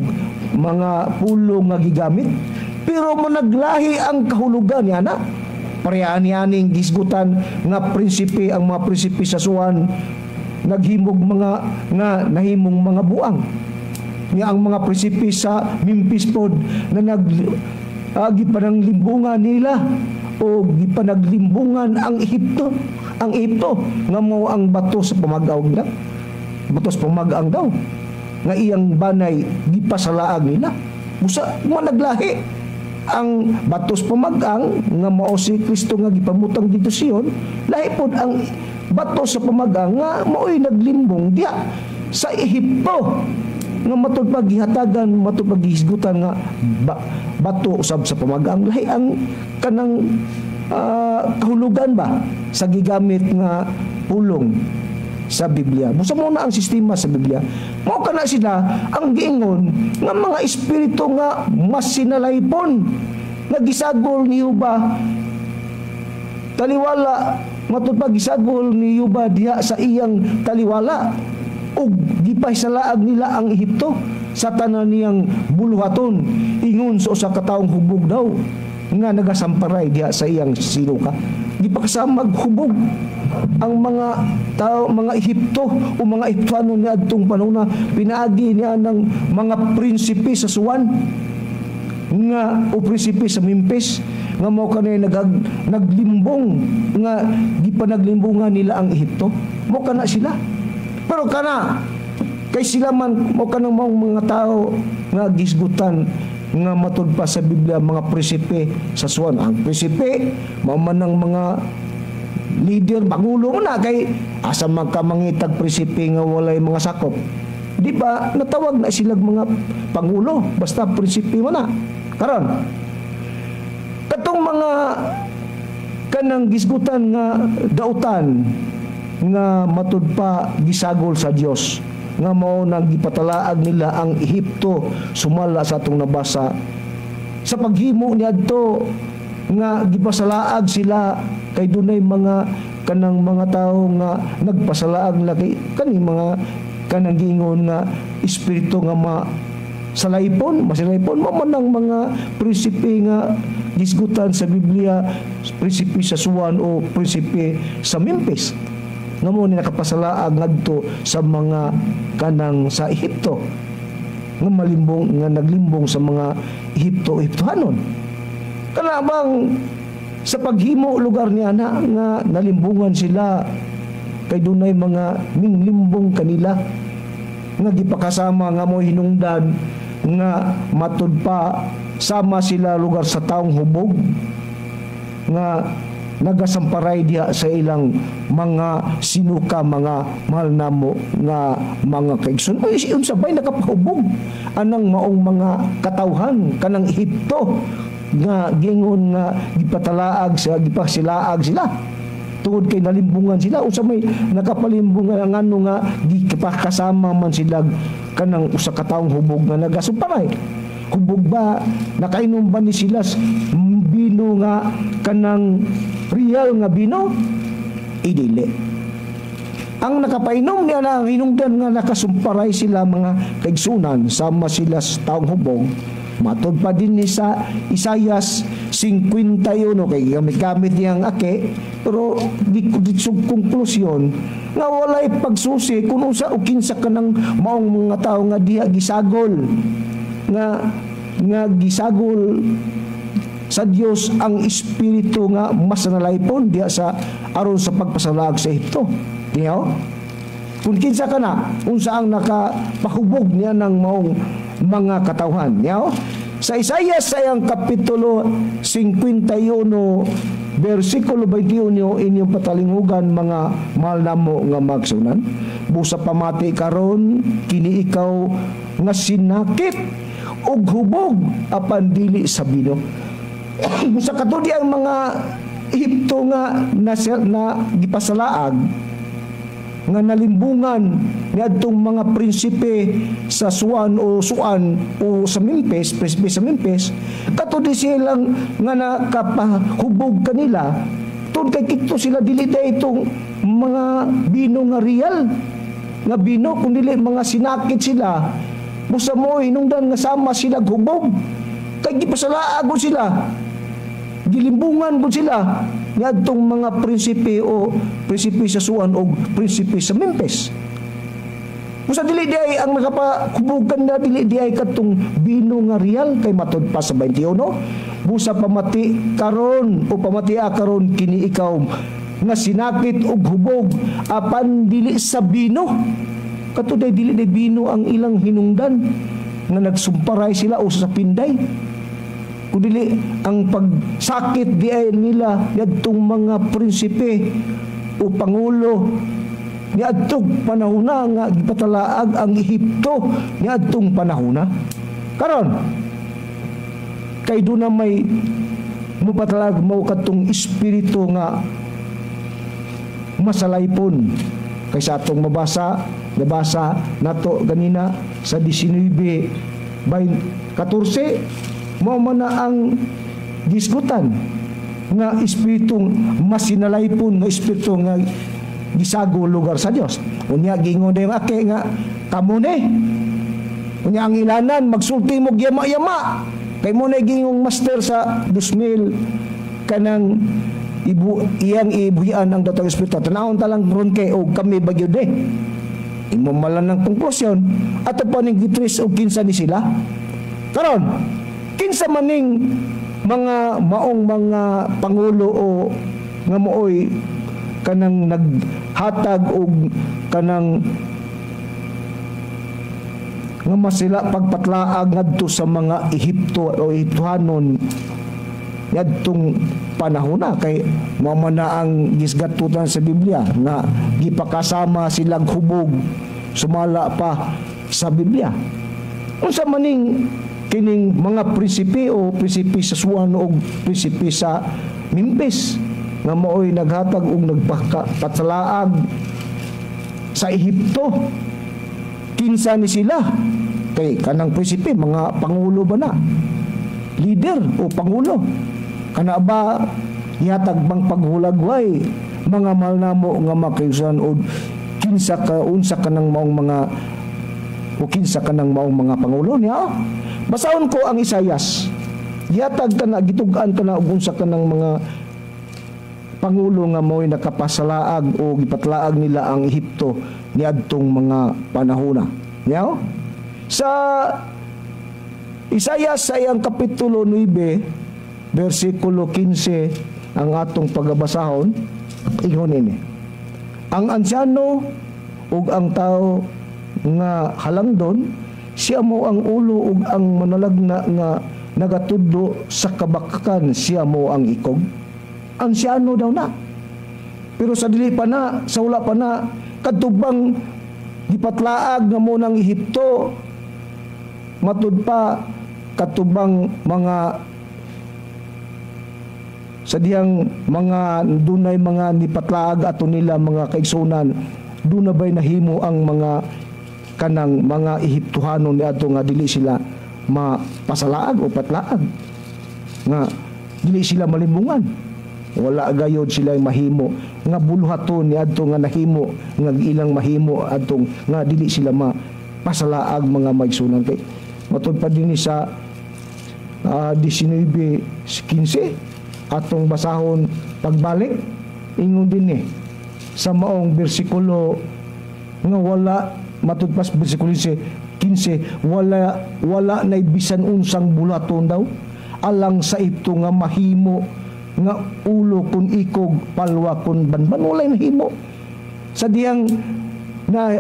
Speaker 1: mga pulong nga gigamit pero managlahi ang kahulugan niya na. Pareha niya ning gisgutan nga prinsipe, ang mga prinsipe sa Suan naghimog mga nga nahimong mga buang. Nga ang mga prinsipe sa Memphis pod na nag gipananglimbungan nila o gipanaglimbungan ang Ehipto, ang Ehipto nga mao ang bato sa pamag-awg nila, bato sa pamag-ang daw nga iyang banay gipasalaag nila. Busa managlahi ang bato sa pamag-ang nga mao si Kristo nga gipamutang dito Sion, lahi pod ang bato sa pamag-ang nga mao'y naglimbong diha sa Ehipto nga matud pa gihatagan, matud pa gihisgutan nga bato usab sa pamag-ang. Lahi ang kanang kahulugan ba sa gigamit nga pulong sa Biblia. Busa mo na ang sistema sa Biblia. Mao kana sila ang giingon nga mga espiritu nga masinalaypon nga gisagol ni Yuba taliwala, matud pa gisagol ni Yuba diha sa iyang taliwala ug gipasalaag nila ang Ehipto sa tanan niyang buluhaton, ingon sa usa ka taong hubog daw nga nagasamparay diha sa iyang siluka. Gipakasamag hubog ang mga tao, mga Ehipto o mga Ehiptoano niadtong panahon na pinaagi niya ng mga prinsipe sa Suan nga o prinsipe sa Memphis nga mao kanay naglimbong nga gipanaglimbungan nila ang Ehipto. Mao kana sila. Pero kana kay sila man mao kanang maong mga tao nga gisgutan nga matud pa sa Biblia mga prinsipe sa Suan. Ang prinsipe mao man ang mga leader, pangulo na, kay asa man ka mangitag prinsipe nga walay mga sakop? Di ba natawag na silang mga pangulo, basta prinsipe mo na. Karon katong mga kanang gisgutan nga dautan nga matud pa gisagol sa Dios nga mao nang gipatalaag nila ang Ehipto sumala sa atong nabasa sa paghimo niadto nga gipasalaag sila, kay dunay mga kanang mga tawo nga nagpasalaag nila kay kani mga kanang giingon nga espiritu nga ma salaypon, masilaypon mo man ang mga prinsipe nga gisgutan sa Biblia, prinsipe sa Suan o prinsipe sa Memphis nga mo ni nakapasalaag ngadto sa mga kanang sa Ehipto nga malimbong, nga naglimbong sa mga Ehipto, Ehiptohanon. Kana bang sa paghimo lugar niya na nga nalimbungan sila kay dunay mga minglimbong kanila nga gipakasama nga mo hinungdan nga matud pa sama sila lugar sa taong hubog nga nagasamparay diha sa ilang mga sinuka, mga mahal namo nga mga kaigsoon. Ay, unsa bay nakapahubog anang maong mga katawhan kanang Ehipto nga gingon nga gipatalaag sa gipasilaag sila tungod kay nalimbungan sila? Unsa may nakapalimbungan ang ano nga gipakasama man sila kanang usa ka taong hubog nga nagasumparay? Hubog ba? Nakainom ba ni sila bino nga kanang real nga bino? Idili. Ang nakapainom niya na ang hinungdan nga nakasumparay sila, mga kaigsunan, sama sila sa taong hubog. Matod pa din ni sa Isayas 51, kay gamit-gamit niyang ake, pero di di konklusyon nga walay pagsusi kung unsa o kinsa kanang maong mga tao nga diha gisagol nga nga gisagol sa Dios ang espiritu nga mas nalaypon diha sa aron sa pagpasalaag sa Ehipto. Diha kung kinsa ka na, unsa ang nakapahubog niya ng maong mga katawhan niya. Sa Isaiah sa iyang kapitulo 51 versikulo 21, inyong patalinghugan, mga mahal namo nga magsunan. Busa pamati karon kini ikaw nga sinakit ug hubog apan dili sa bino. Busa kadto ang mga Ehipto nga na gipasalaag nga nalimbungan niadtong mga prinsipe sa Suan o Suan o sa Memphis, prinsipe sa Memphis, kato di silang nga nakapahubog kanila tungod kay kito sila dili day itong mga bino nga real nga bino, kung dili mga sinakit sila. Busa mo hinungdan nga sama sila hubog kay gipasalaag sila, gilimbungan gud sila niadtong mga prinsipe o prinsipe sa Suan o prinsipe sa Memphis. Busa dili di ay ang nakapahubugan na dili di ay katong bino nga real, kay matud pa sa 21, busa pamati karon o pamatia karon kini ikaw nga sinakit og hubog apan dili sa bino. Katuday dili di bino ang ilang hinungdan nga nagsumparay sila o sa pinday, kung dili ang pagsakit di ay nila niadtong mga prinsipe o pangulo niadtong panahona nga gipatalaag ang Ehipto niadtong panahona. Karon kay doon na may mupatalag mo katong espiritu nga masalaypon, kay sa atong mabasa, nabasa nato ganina sa 19 by 14, mao man na ang gisgutan nga espiritong masinalaypon, nga espiritu nga gisago lugar sa Dios. Unya gingon yung ake nga kamo ni. Unya ang ilanan magsulti mo yama-yama kay mo na gingong master sa 2000 kanang ibu iyang ibuhian ang datang espiritu. Tanawon ta lang ron kay og kami bagyod eh. Imo malan ng konklusyon ato pa ning gitris og kinsa ni sila. Karon kinsa maning mga maong mga pangulo o nga mooy kanang naghatag og kanang nga masila pagpatlaag ngadto sa mga Ehipto o Ehiptohanon ngadtong panahona, kay mao man na ang gisgatutan sa Biblia nga gipakasama silang hubog sumala pa sa Biblia? Unsa maning kining mga prinsipe o prinsipe sa Suan o prinsipe sa Memphis nga maoy naghatag og nagpatalaag sa Ehipto? Kinsa ni sila? Kay kanang prinsipe, mga pangulo ba na, leader o pangulo kana ba, ihatag bang paghulagway, mga mahal namo nga makayusan, o kinsa ka, unsa kanang maong mga o kinsa kanang maong mga pangulo niya? Basahon ko ang Isayas. Gihatag ka na, gitug-an ka na og unsa kanang mga pangulo nga mao'y nakapasalaag o gipatlaag nila ang Ehipto niadtong mga panahona. Niya? Sa Isayas sa iyang kapitulo 9 versikulo 15 ang atong pagabasahon, ingon ini: "Ang ansyano ug ang tao nga halangdon, siya mo ang ulo, ug ang manalagna nga nagatudlo sa kabakakan, siya mo ang ikog." Ansyano daw na. Pero sa dili pa na, sa wala pa na, kadtubang gipatlaag nga mo ng Ehipto, matud pa katubang mga sa dihang mga dunay mga nipatlaag ato nila, mga kaigsunan, duna bay nahimo ang mga kanang mga Ehiptohanon ni ato nga dili sila mapasalaag o patlaag, nga dili sila malimbungan? Wala gayod sila mahimo nga buluhaton ni adto nga nahimo nga ilang mahimo adtong nga dili sila mapasalaag, mga maigsunan, kay matud pa dinhi sa 19:15, atong basahon pagbalik. Ingon dinhi sa maong bersikulo nga wala, matud pas bersikulo 15, wala wala nay bisan unsang buluhaton daw alang sa ito nga mahimo nga ulo kun ikog, palwa kun banban. Walay nahimo sa diyang na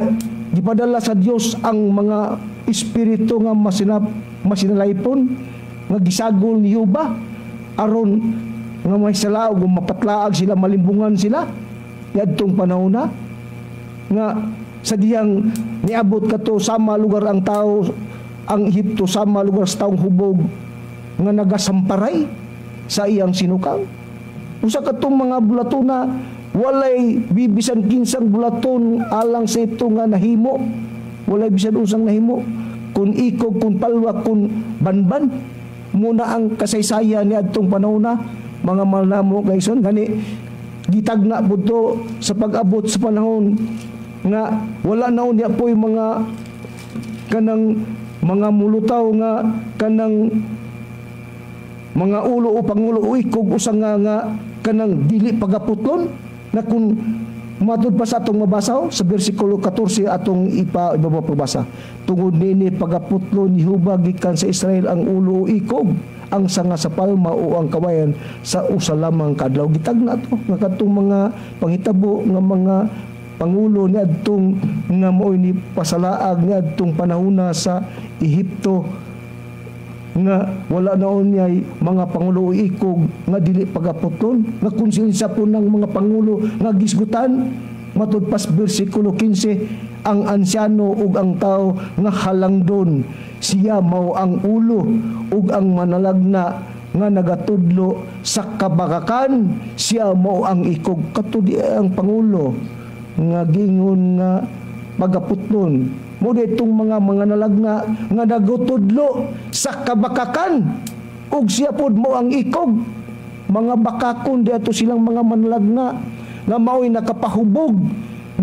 Speaker 1: gipadala sa Dios ang mga espiritu nga masinalaypon nga gisagol ni Juba aron nga may salaog o mapatlaag sila, malimbungan sila niadtong panahon na nga sa diyang niabot kato sama lugar ang tao, ang Ehipto sama lugar sa taong hubog nga nagasamparay sa iyang sinukang. Usa katong mga bulatona, walay bibisan kinsang bulaton alang sa ito nga nahimo. Walay bisan unsang nahimo kun ikog, kun palwa, kun banban. Muna ang kasaysayan ni adtong panahon na, mga mahal namo kaigsoon. Gani gitagna pud to sa pag-abot sa panahon nga wala na unya po'y mga kanang mga mulutaw nga kanang mga ulo o pangulo o ikog, usa nga kanang dili pagaputlon na kung matud pa sa atong mabasa sa bersikulo 14, atong ipa ibaba pagbasa: "Tungod nini pagaputlon ni Jehova gikan sa Israel ang ulo o ikog, ang sanga sa palma o ang kawayan, sa usa lamang ka adlaw." Gitagna to nga kadtong mga panghitabo nga mga pangulo niadtong nga maoy ni pasalaag niadtong panahona sa Ehipto nga wala na unyay mga pangulo o ikog nga dili pagaputlon, nga konsensya po ng mga pangulo nga gisgutan. Matud pas bersikulo 15, "Ang ansyano ug ang tao nga halangdon, siya mao ang ulo, ug ang manalagna nga nagatudlo sa kabakakan, siya mao ang ikog." Kato di ang pangulo nga gingon nga pagaputlon mo itong mga nalagna nga nagutudlo sa kabakakan ug siya pod mo ang ikog. Mga bakakon di ato silang mga manalagna nga mao'y nakapahubog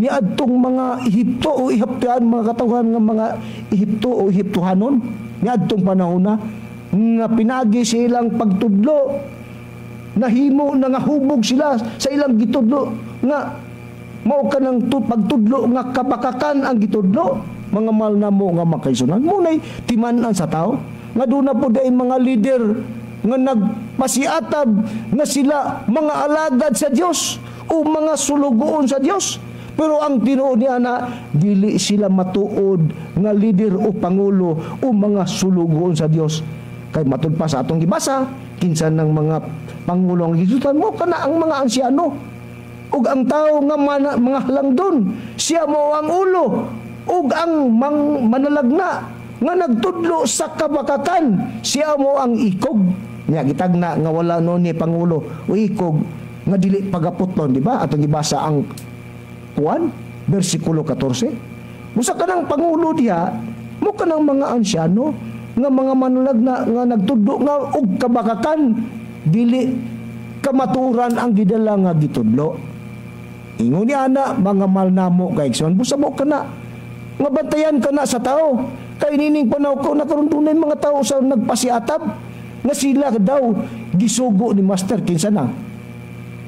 Speaker 1: ni adtong mga Ehipto o Ehiptohan, mga katawhan nga mga Ehipto o Ehiptohanon ni adtong panahon na nga pinagi sa ilang pagtudlo, nahimo na nga hubog sila sa ilang gitudlo nga mao kanang pagtudlo nga kabakakan ang gitudlo. Mga mahal namo nga makaigsunan, munay timan-an sa tao nga doon na po dahil mga leader nga nagpasiatab nga sila mga alagad sa Dios o mga sulugoon sa Dios, pero ang tinuod niya na dili sila matuod nga leader o pangulo o mga sulugoon sa Dios, kay matud pa sa atong gibasa, kinsa ng mga pangulo ang gisutan mo kana ang mga ansyano ug ang tao nga mga halangdon, siya mo ang ulo, ug ang manalagna nga nagtudlo sa kabakakan, siya mo ang ikog. Nya gitagna nga wala no ni pangulo o ikog nga dili pagaputlon, di ba? Atong gibasa ang kuan, bersikulo 14. Busa kanang pangulo diha mo kanang mga ansyano nga mga manalagna nga nagtudlo nga og kabakakan, dili kamaturan ang gidala nga gitudlo. Ingon ni ana, mga mahal namo kaigsoon, busa mo kana nga bantayan ka na sa tao, kay nining panahon ko nakaron dunay mga tao sa nagpasiatab nga sila daw gisugo ni master. Kinsa na?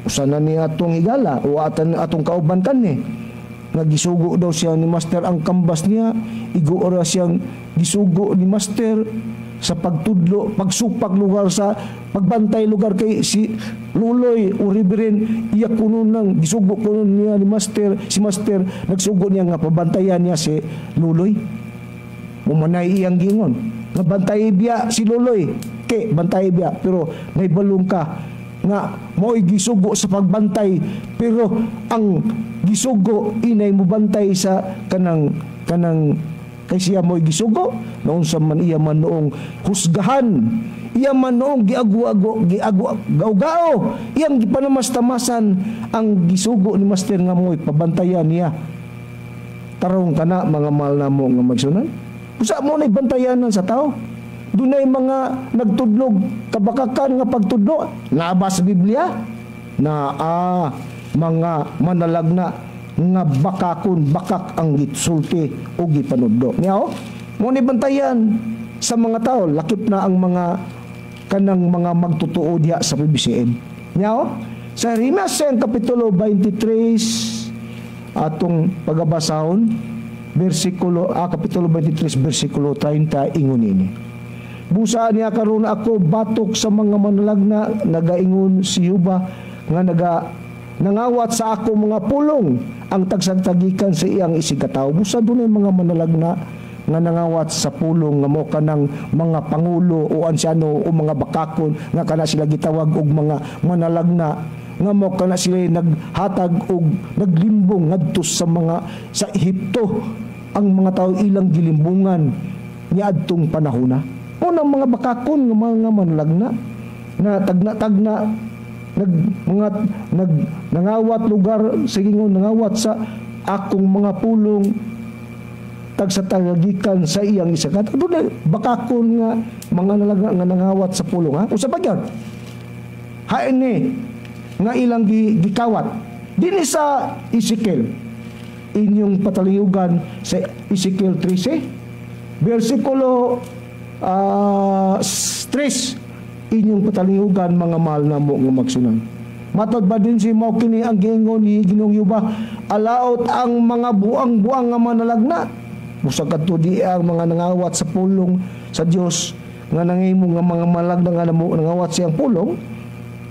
Speaker 1: Usa na ni atong higala o atan atong kauban kan nga gisugo daw siya ni master. Ang kambas niya, igo ora siyang gisugo ni master sa pagtudlo, pagsupak lugar, sa pagbantay lugar kay si Luloy o Reverend. Iya kuno nang gisugo kuno niya ni master. Si master nagsugo niya nga pabantayan niya si Luloy. Mumanay iyang gingon nga bantay biya si Luloy, kay bantay biya, pero naibalong ka nga nga mo'y gisugo sa pagbantay, pero ang gisugo inay mobantay sa kanang kanang kay siya mo'y gisugo. Naunsa man iya man noong husgahan, iya man noong giagu-ago, giagu gao-gao, iyang gipanamastamasan ang gisugo ni Master nga mo'y pabantayan niya. Tarong kana, mga mahal namo nga magsunan. Usa mo na'y bantayanan sa tao. Dunay mga nagtudlog kabakakan nga pagtudlo. Naa ba sa Biblia? Naa mga manalagna nga bakakon, bakak ang gisulti o gipanudlo. Niya oh, mo ni bantayan sa mga tao, lakip na ang mga kanang mga magtutuo diha sa PBCM. Niya oh, sa Jeremias Kapitulo 23 atong pagabasahon, bersikulo Kapitulo 23 bersikulo 30, ingon ini. Busa niya karon ako batok sa mga manalagna, nagaingon si Juba, nga naga nangawat sa ako mga pulong ang tagsagtagikan sa iyang isigkatawo. Busa dunay mga manalagna nga nangawat sa pulong nga mo kanang mga pangulo o ansyano o mga bakakon nga kana sila gitawag og mga manalagna, nga mo kana sila naghatag og naglimbong ngadto sa mga sa Ehipto. Ang mga tao ilang gilimbungan niadtong panahona. Unang mga bakakon nga mga manalagna na tagna-tagna nag mga nag nangawat lugar sa gingon, nangawat sa akong mga pulong tag sa tagagikan sa iyang isa ka. Dunay bakakon nga mga nalagna nga nangawat sa pulong, ha. Usa pa gyud hain ni nga ilang gikawat dinhi sa Ezekiel, inyong pataliyugan sa Ezekiel 13 bersikulo 3, inyong pataliyugan, mga mahal na mo nga magsunan. Matod ba din si mao kini ang giingon ni Ginoong Yuba, alaot ang mga buang-buang nga manalagna. Busag kadto di ang mga nangawat sa pulong sa Dios nga nangimo nga mga malagna nga nangawat siyang pulong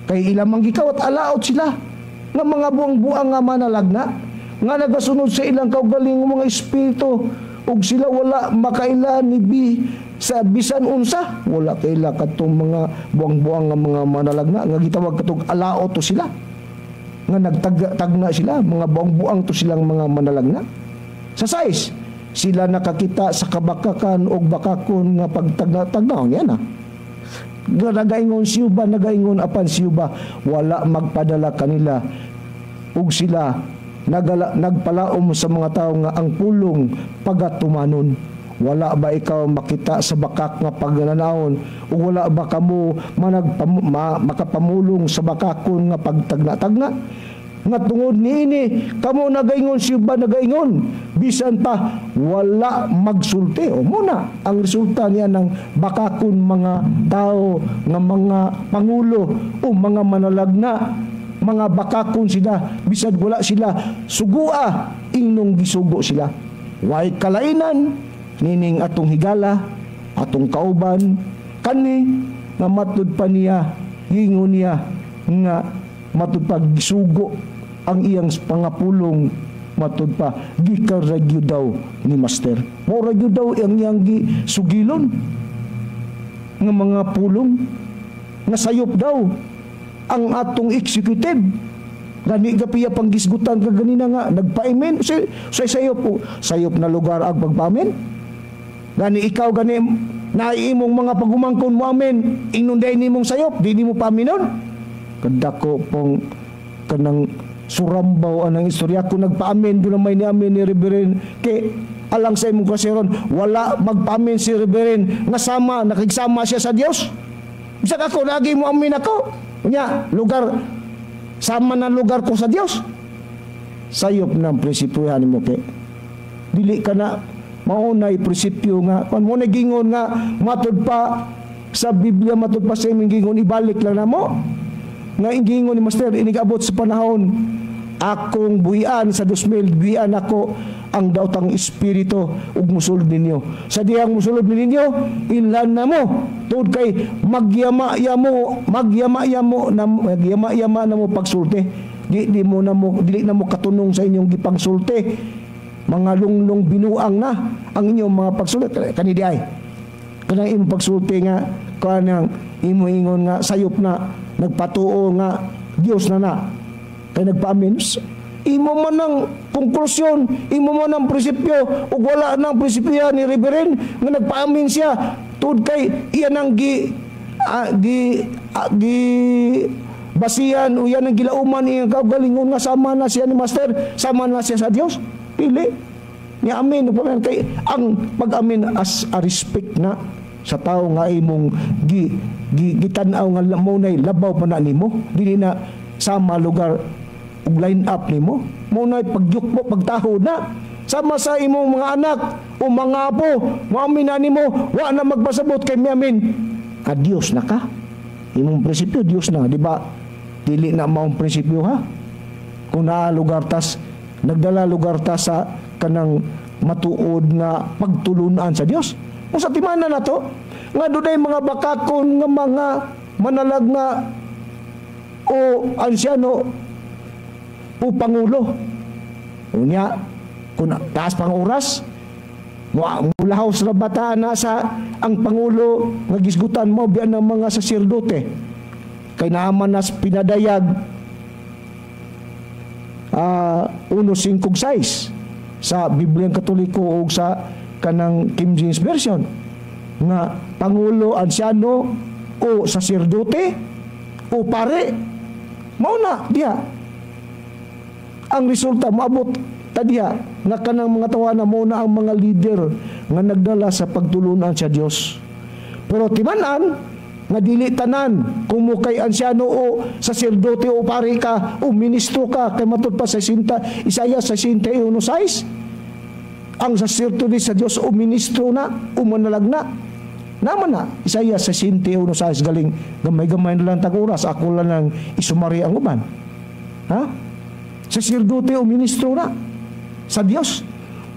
Speaker 1: kay ilang mang gikawat, alaot sila nga mga buang-buang nga manalagna nga nagasunod sa ilang kaugalingong mga espiritu ug sila wala makaila ni bi sa bisan unsa. Wala kaila kadtong mga buang-buang nga mga manalagna nga gitawag katong alaot to sila nga nagtagna sila, mga buang-buang to silang mga manalagna. Sa size sila nakakita sa kabakakan og bakakon nga pagtagna-tagna yan na nagaingon siyuba, nagaingon apan siyuba wala magpadala kanila ug sila nagpalaom sa mga tao nga ang pulong pagatumanon. Wala ba ikaw makita sa bakak nga pagnanahon ug wala ba kamo makapamulong sa bakakon nga pagtagna-tagna? Nga tungod niini kamo nagaingon siya nagaingon bisan pa wala magsulti. O muna ang resulta niya ng bakakon mga tao nga mga pangulo o mga manalagna, mga bakakon sila bisan wala sila sugua ingnong gisugo sila. Way kalainan nining atong higala, atong kauban kani nga matud pa niya gingon niya nga matud pa gisugo ang iyang pangapulong, matud pa gikaragyo daw ni Master. Mao gyud daw ang iyang gisugilon nga mga pulong nga sayop daw ang atong executive. Gani gapiya pang gisgutan ka ganina nga nagpaimen sa sayop, sayop na lugar ang pagpaamen. Gani ikaw gani naimong mga pagumangkon mo amen, ingnon day nimong sayop, di nimo paaminon. Kadako pong kanang surambaw anang istorya ko nagpaamen do na may ni amen ni Reverend kay alang sa imong kaseron wala magpaamen si Reverend nga sama nakigsama siya sa Dios. Bisag ako lagi mo amin ako. Unya lugar sama na lugar ko sa Dios. Sayop ng prinsipyohan nimo kay dili ka na maunay prinsipyo nga kon mo gingon nga matud pa sa Biblia, matud pa sa imong gingon, ibalik lang namo nga ingingon ni Master, inigabot sa panahon akong buhian sa 2000, buhian ako ang daotang espiritu ug musulod ninyo. Sa diyang musulod ninyo, ilan na mo tuod kay magyama-yamo, magyama-yamo na magyama-yama na mo pagsulti. Di mo na mo, dili na mo katunong sa inyong gipangsulti. Mga lunglong binuang na ang inyong mga pagsulti. Kani di ay kanang imong pagsulti nga kanang imo ingon nga sayop na Nagpatuo nga Dios na na kay nagpaamin. Imo man ang konklusyon, imo man ang prinsipyo, ug wala nang prinsipyo ni Reverend nga nagpaamin siya tud kay iyan ang gi gi gi basihan o yan ang gilauman iyang kaugalingon nga sama na siya ni Master, sama na siya sa Dios. Pili ni amin kay ang pag-amin as a respect na sa tao nga imong gi, gi gitan-aw nga mo nay labaw pa na nimo, dili na sama lugar ug line up nimo, mo nay pagyukpo, pagtaho na sama sa imong mga anak o mga apo, moamin na nimo, wa na magpasabot kay miamin adios na ka. Imong prinsipyo Dios na, di ba? Dili na maong prinsipyo, ha. Kung naa lugar tas nagdala lugar ta sa kanang matuod nga pagtulunan sa Dios. Kung sa timanan nato nga dunay mga bakakon nga mga manalag nga o ansyano o pangulo, unya kung taas pang oras mulahaw sa bataan na sa ang pangulo nga gisgutan mo biyan ng mga saserdote kay naaman nas pinadayag 1:5-6 sa Bibliang Katoliko o sa kanang King James Version nga pangulo, ansyano o saserdote o pare, mao na diha ang resulta. Moabot ta diha nga kanang mga tawana mo na ang mga leader nga nagdala sa pagtulunan sa Dios. Pero timan-an nga dili tanan kung mo kay ansyano o saserdote o pare ka o ministro ka, kay matud pa sa sinta Isaiah sa 61:6, ang saserdote sa Dios o ministro na o manalag na naman na Isaiah sa 61:6. Galing gamay-gamay na lang tag oras, ako lang nang isumari ang uban, ha. Saserdote o ministro na sa Dios.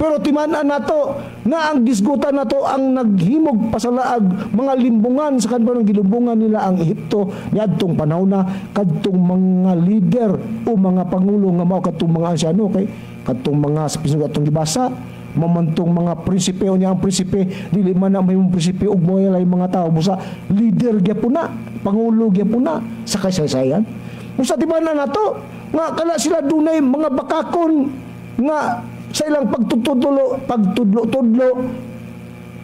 Speaker 1: Pero timan-an nato nga ang gisgutan nato ang naghimog pasalaag mga limbungan sa kanbang gilumbungan nila ang Ehipto niadtong panahon na kadtong mga leader o mga pangulo nga mao kadtong mga ansyano, kay kadtong mga sa pisnog atong gibasa mamantong mga prinsipe o niya ang prinsipe dili man na may prinsipe ug moy mga tao busa leader gyapon na, pangulo gyapon na sa kasaysayan. Busa timan-an nato nga kala sila dunay mga bakakon nga sa ilang pagtutudlo, pagtudlo-tudlo,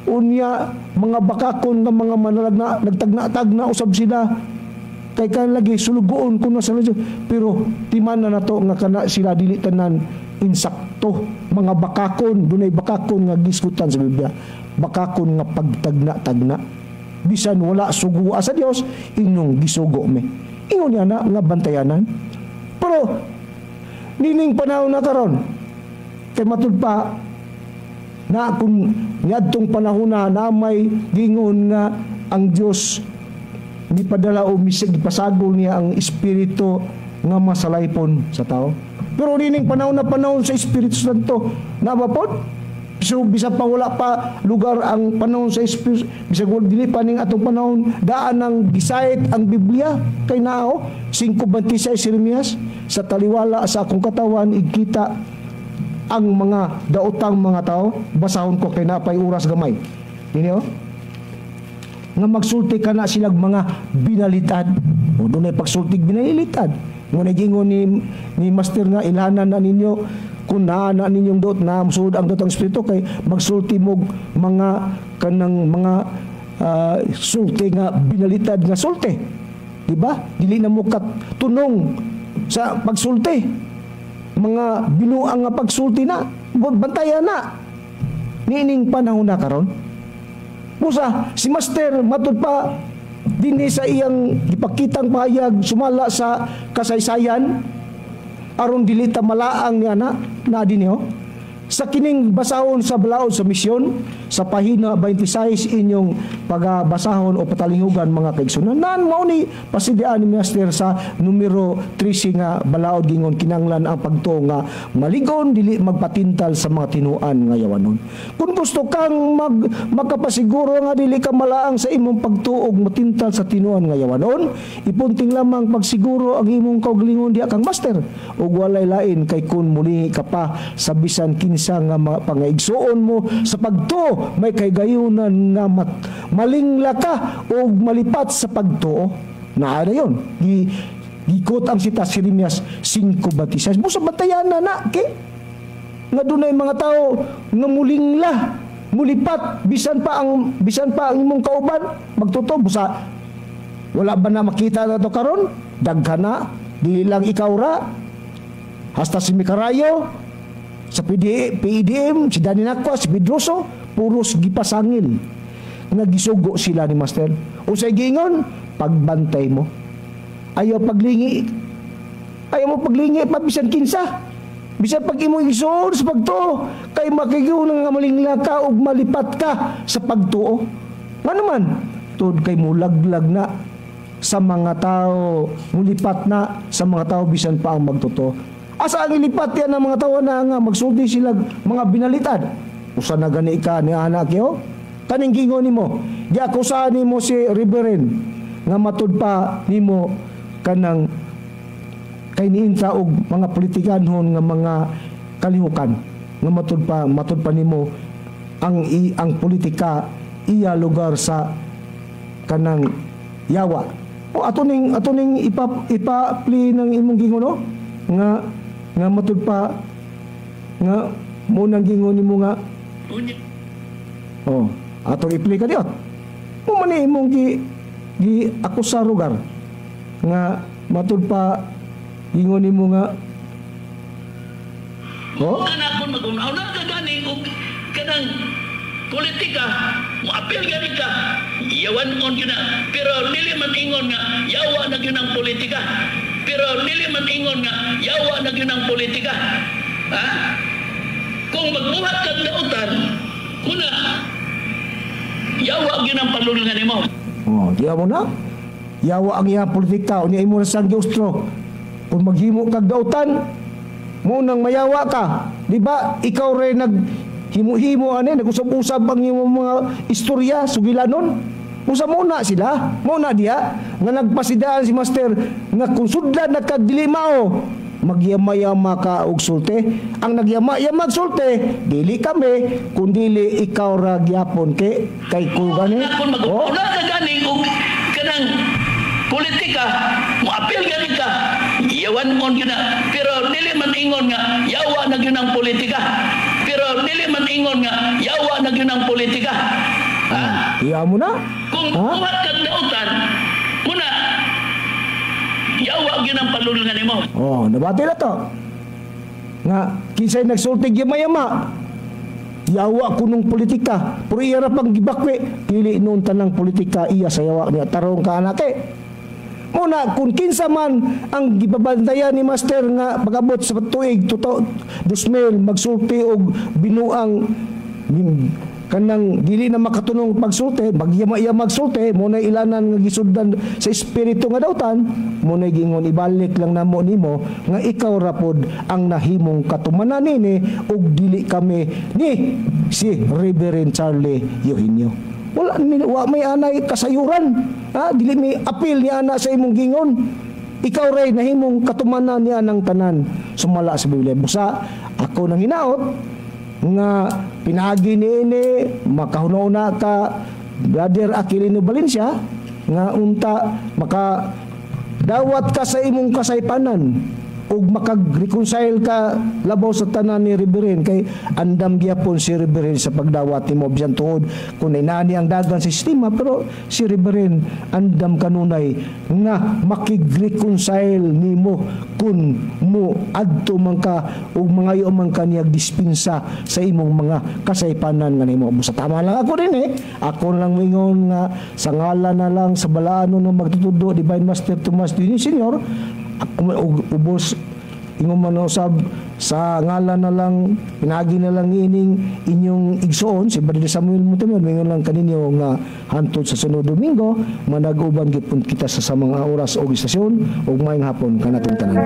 Speaker 1: unya mga bakakon nga mga manalag na nagtagna-tagna usab sila kay kan lagi sulugoon kuno sa Dios. Pero timan na nato nga kana sila dili tanan insakto mga bakakon, dunay bakakon nga gisgutan sa Biblia, bakakon nga pagtagna-tagna bisan wala sugua sa Dios inyong gisugo me. Ingon niya na nga bantayanan. Pero nining panahon na karon kay matud pa na kung niadtong panahon na may gingon nga ang Dios gipadala o misig gipasagol niya ang espiritu nga masalaypon sa tao. Pero nining panahon na panahon sa Espiritu Santo na ba pod? So bisan pa wala pa lugar ang panahon sa Espiritu, bisag wala dili pa ning atong panahon daan ang gisayt ang Biblia kay nao 5:26 Jeremias, sa taliwala sa akong katawan igkita ang mga daotang mga tao. Basahon ko kay napay oras gamay. Dinyo? Nga magsulti ka na silang mga binalitad. O dunay pagsultig binalitad. Ngunit gingon ni Master nga ilhanan na ninyo kung naa na ninyong dot na musulod ang dotang espiritu kay magsulti mo mga kanang mga sulti nga binalitad nga sulti. Diba? Dili na mo katunong sa pagsulti. Mga binuang nga pagsulti na, bantayan na. Niining panahon na karon. Busa si Master matud pa dinhi sa iyang gipakitang pahayag sumala sa kasaysayan aron dili ta malaang niya na na dinhi oh. Sa kining basahon sa balaod sa misyon sa pahina 26 inyong pagabasahon o patalinghugan mga kaigsunan. Nan mao ni pasidian ni Master sa numero 13 nga balaod gingon kinanglan ang pagtuo nga maligon dili magpatintal sa mga tinuan nga yawanon. Kung gusto kang makapasiguro nga dili ka malaang sa imong pagtuo og motintal sa tinuan nga yawanon, ipunting lamang pagsiguro ang imong kaugalingon diha kang Master ug walay lain kay kun mulingi ka pa sa bisan kinsa nga mga pangaigsuon mo sa pagtuo, may kaygayunan nga malingla ka o malipat sa pagtuo. Naa na yun. Gikot ang sita si Jeremias 5:26. Busa bantayan na na, ke? Nga dunay mga tao nga mulingla, mulipat, bisan pa ang imong kauban, magtotoo, busa wala ba na makita na to karon? Daghan na, dili lang ikaw ra. Hasta si Mikarayo, sa PDM, si Danny Nakwa, si Pedroso, puros gipasangil. Nga gisugo sila ni Master. Unsay giingon? Pagbantay mo. Ayaw paglingi. Ayaw mo paglingi pa bisan kinsa. Bisan pag imong igsuon sa pagtuo, kay makigiw nga malingla ka ug malipat ka sa pagtuo. Nga naman, tuod kay mulaglag na sa mga tao, mulipat na sa mga tao bisan pa ang magtotoo. Asa ang ilipat yan ng mga tao na nga magsulti sila mga binalitad? Usa na gani ka ni anak yo? Kaning gingon nimo, giakusahan nimo si Reverend nga matud pa nimo kanang kay niintra og mga politikanhon nga mga kalihukan nga matud pa nimo ang politika iya lugar sa kanang yawa. O ato ning ipa-play ng imong gingon, no? Nga nga matud pa nga mo nang gingon nimo nga
Speaker 2: Unya,
Speaker 1: oh, atong i-play ka diot. Mo man ni imong gi gi akusar lugar nga matud pa gingon nimo nga oh.
Speaker 2: Kana kon mag-una ka gani og kanang politika, moapil gani ka, yawan on gyud na, pero dili man ingon nga yawa na gyud ang politika. Pero dili man ingon nga yawa na gyud ang politika. Ha? Kung magbuhat kag dautan, kuna yawa gyud ang palulngan nimo.
Speaker 1: Oh, diya mo na. Yawa ang iyang politika, unya imo na sang giustro. Kung maghimo kag dautan, mo nang mayawa ka. Di ba? Ikaw rin nag himo-himo ani, nag-usab-usab ang imong mga istorya sugilanon. Usa mo na sila, mo na diya nga nagpasidaan si Master nga kung sudlan na kag dili mao, nagyama-yama ka og sulte. Ang nagyama-yama og sulte, dili kami, kundili ikaw ra gyapon kay kay kung gani.
Speaker 2: Kung
Speaker 1: Oh,
Speaker 2: mag-una ka gani og kanang politika, moapil gani ka, yawan on gyud na, pero dili man ingon nga yawa na gyud ang politika. Pero dili man ingon nga yawa na gyud ang politika. Ha?
Speaker 1: Iya mo na.
Speaker 2: Kung
Speaker 1: Ha?
Speaker 2: magbuhat kag dautan, kuna yawa gyud ang palulngan nimo.
Speaker 1: Oh, nabati na to. Nga kinsay nagsulti yamayama. Yawa kunong politika. Pero iya ra pang gibakwe. Dili noon tanang politika iya sa yawa niya. Tarong ka anak eh. Muna, kung kinsa man ang gibabantayan ni Master nga pag-abot sa tuig 2000 magsulti og binuang kanang dili na makatunong pagsulti, magyama-iya magsulti, mo na ilanan nga gisundan sa espiritu nga dautan, mo na gingon ibalik lang namo nimo nga ikaw rapod ang nahimong katumanan nini ug dili kami ni si Reverend Charlie Eugenio. Wala ni wa may anay kasayuran. Ha, dili may apil ni ana sa imong gingon. Ikaw ray nahimong katumanan niya ng tanan sumala sa Biblia. Busa ako nang hinaot nga pinaagi ni ini makahuna ka, Brother Aquilino Valencia, nga unta maka dawat ka sa imong kasaypanan ug makag-reconcile ka labaw sa tanan ni Reverend, kay andam gyapon si Reverend sa pagdawat nimo bisan tungod kung inani ang dagan sa sistema, pero si Reverend andam kanunay nga makig-reconcile nimo kung mo adto man ka ug mangayo man ka niyag dispensa sa imong mga kasaypanan nga nimo. Busa tama lang ako din eh. Ako lang moingon nga sa ngalan na lang sa balaano ng magtutudo Divine Master Tomas Dini Senior, ako ubos ingon man usab sa ngalan na lang, pinagi na lang ining inyong igsoon si Brother Samuel Montemayor, mingon lang kaninyo nga hantod sa sunod Domingo manag-uban gipon kita sa mga oras og istasyon ug maayong hapon kanatong tanan.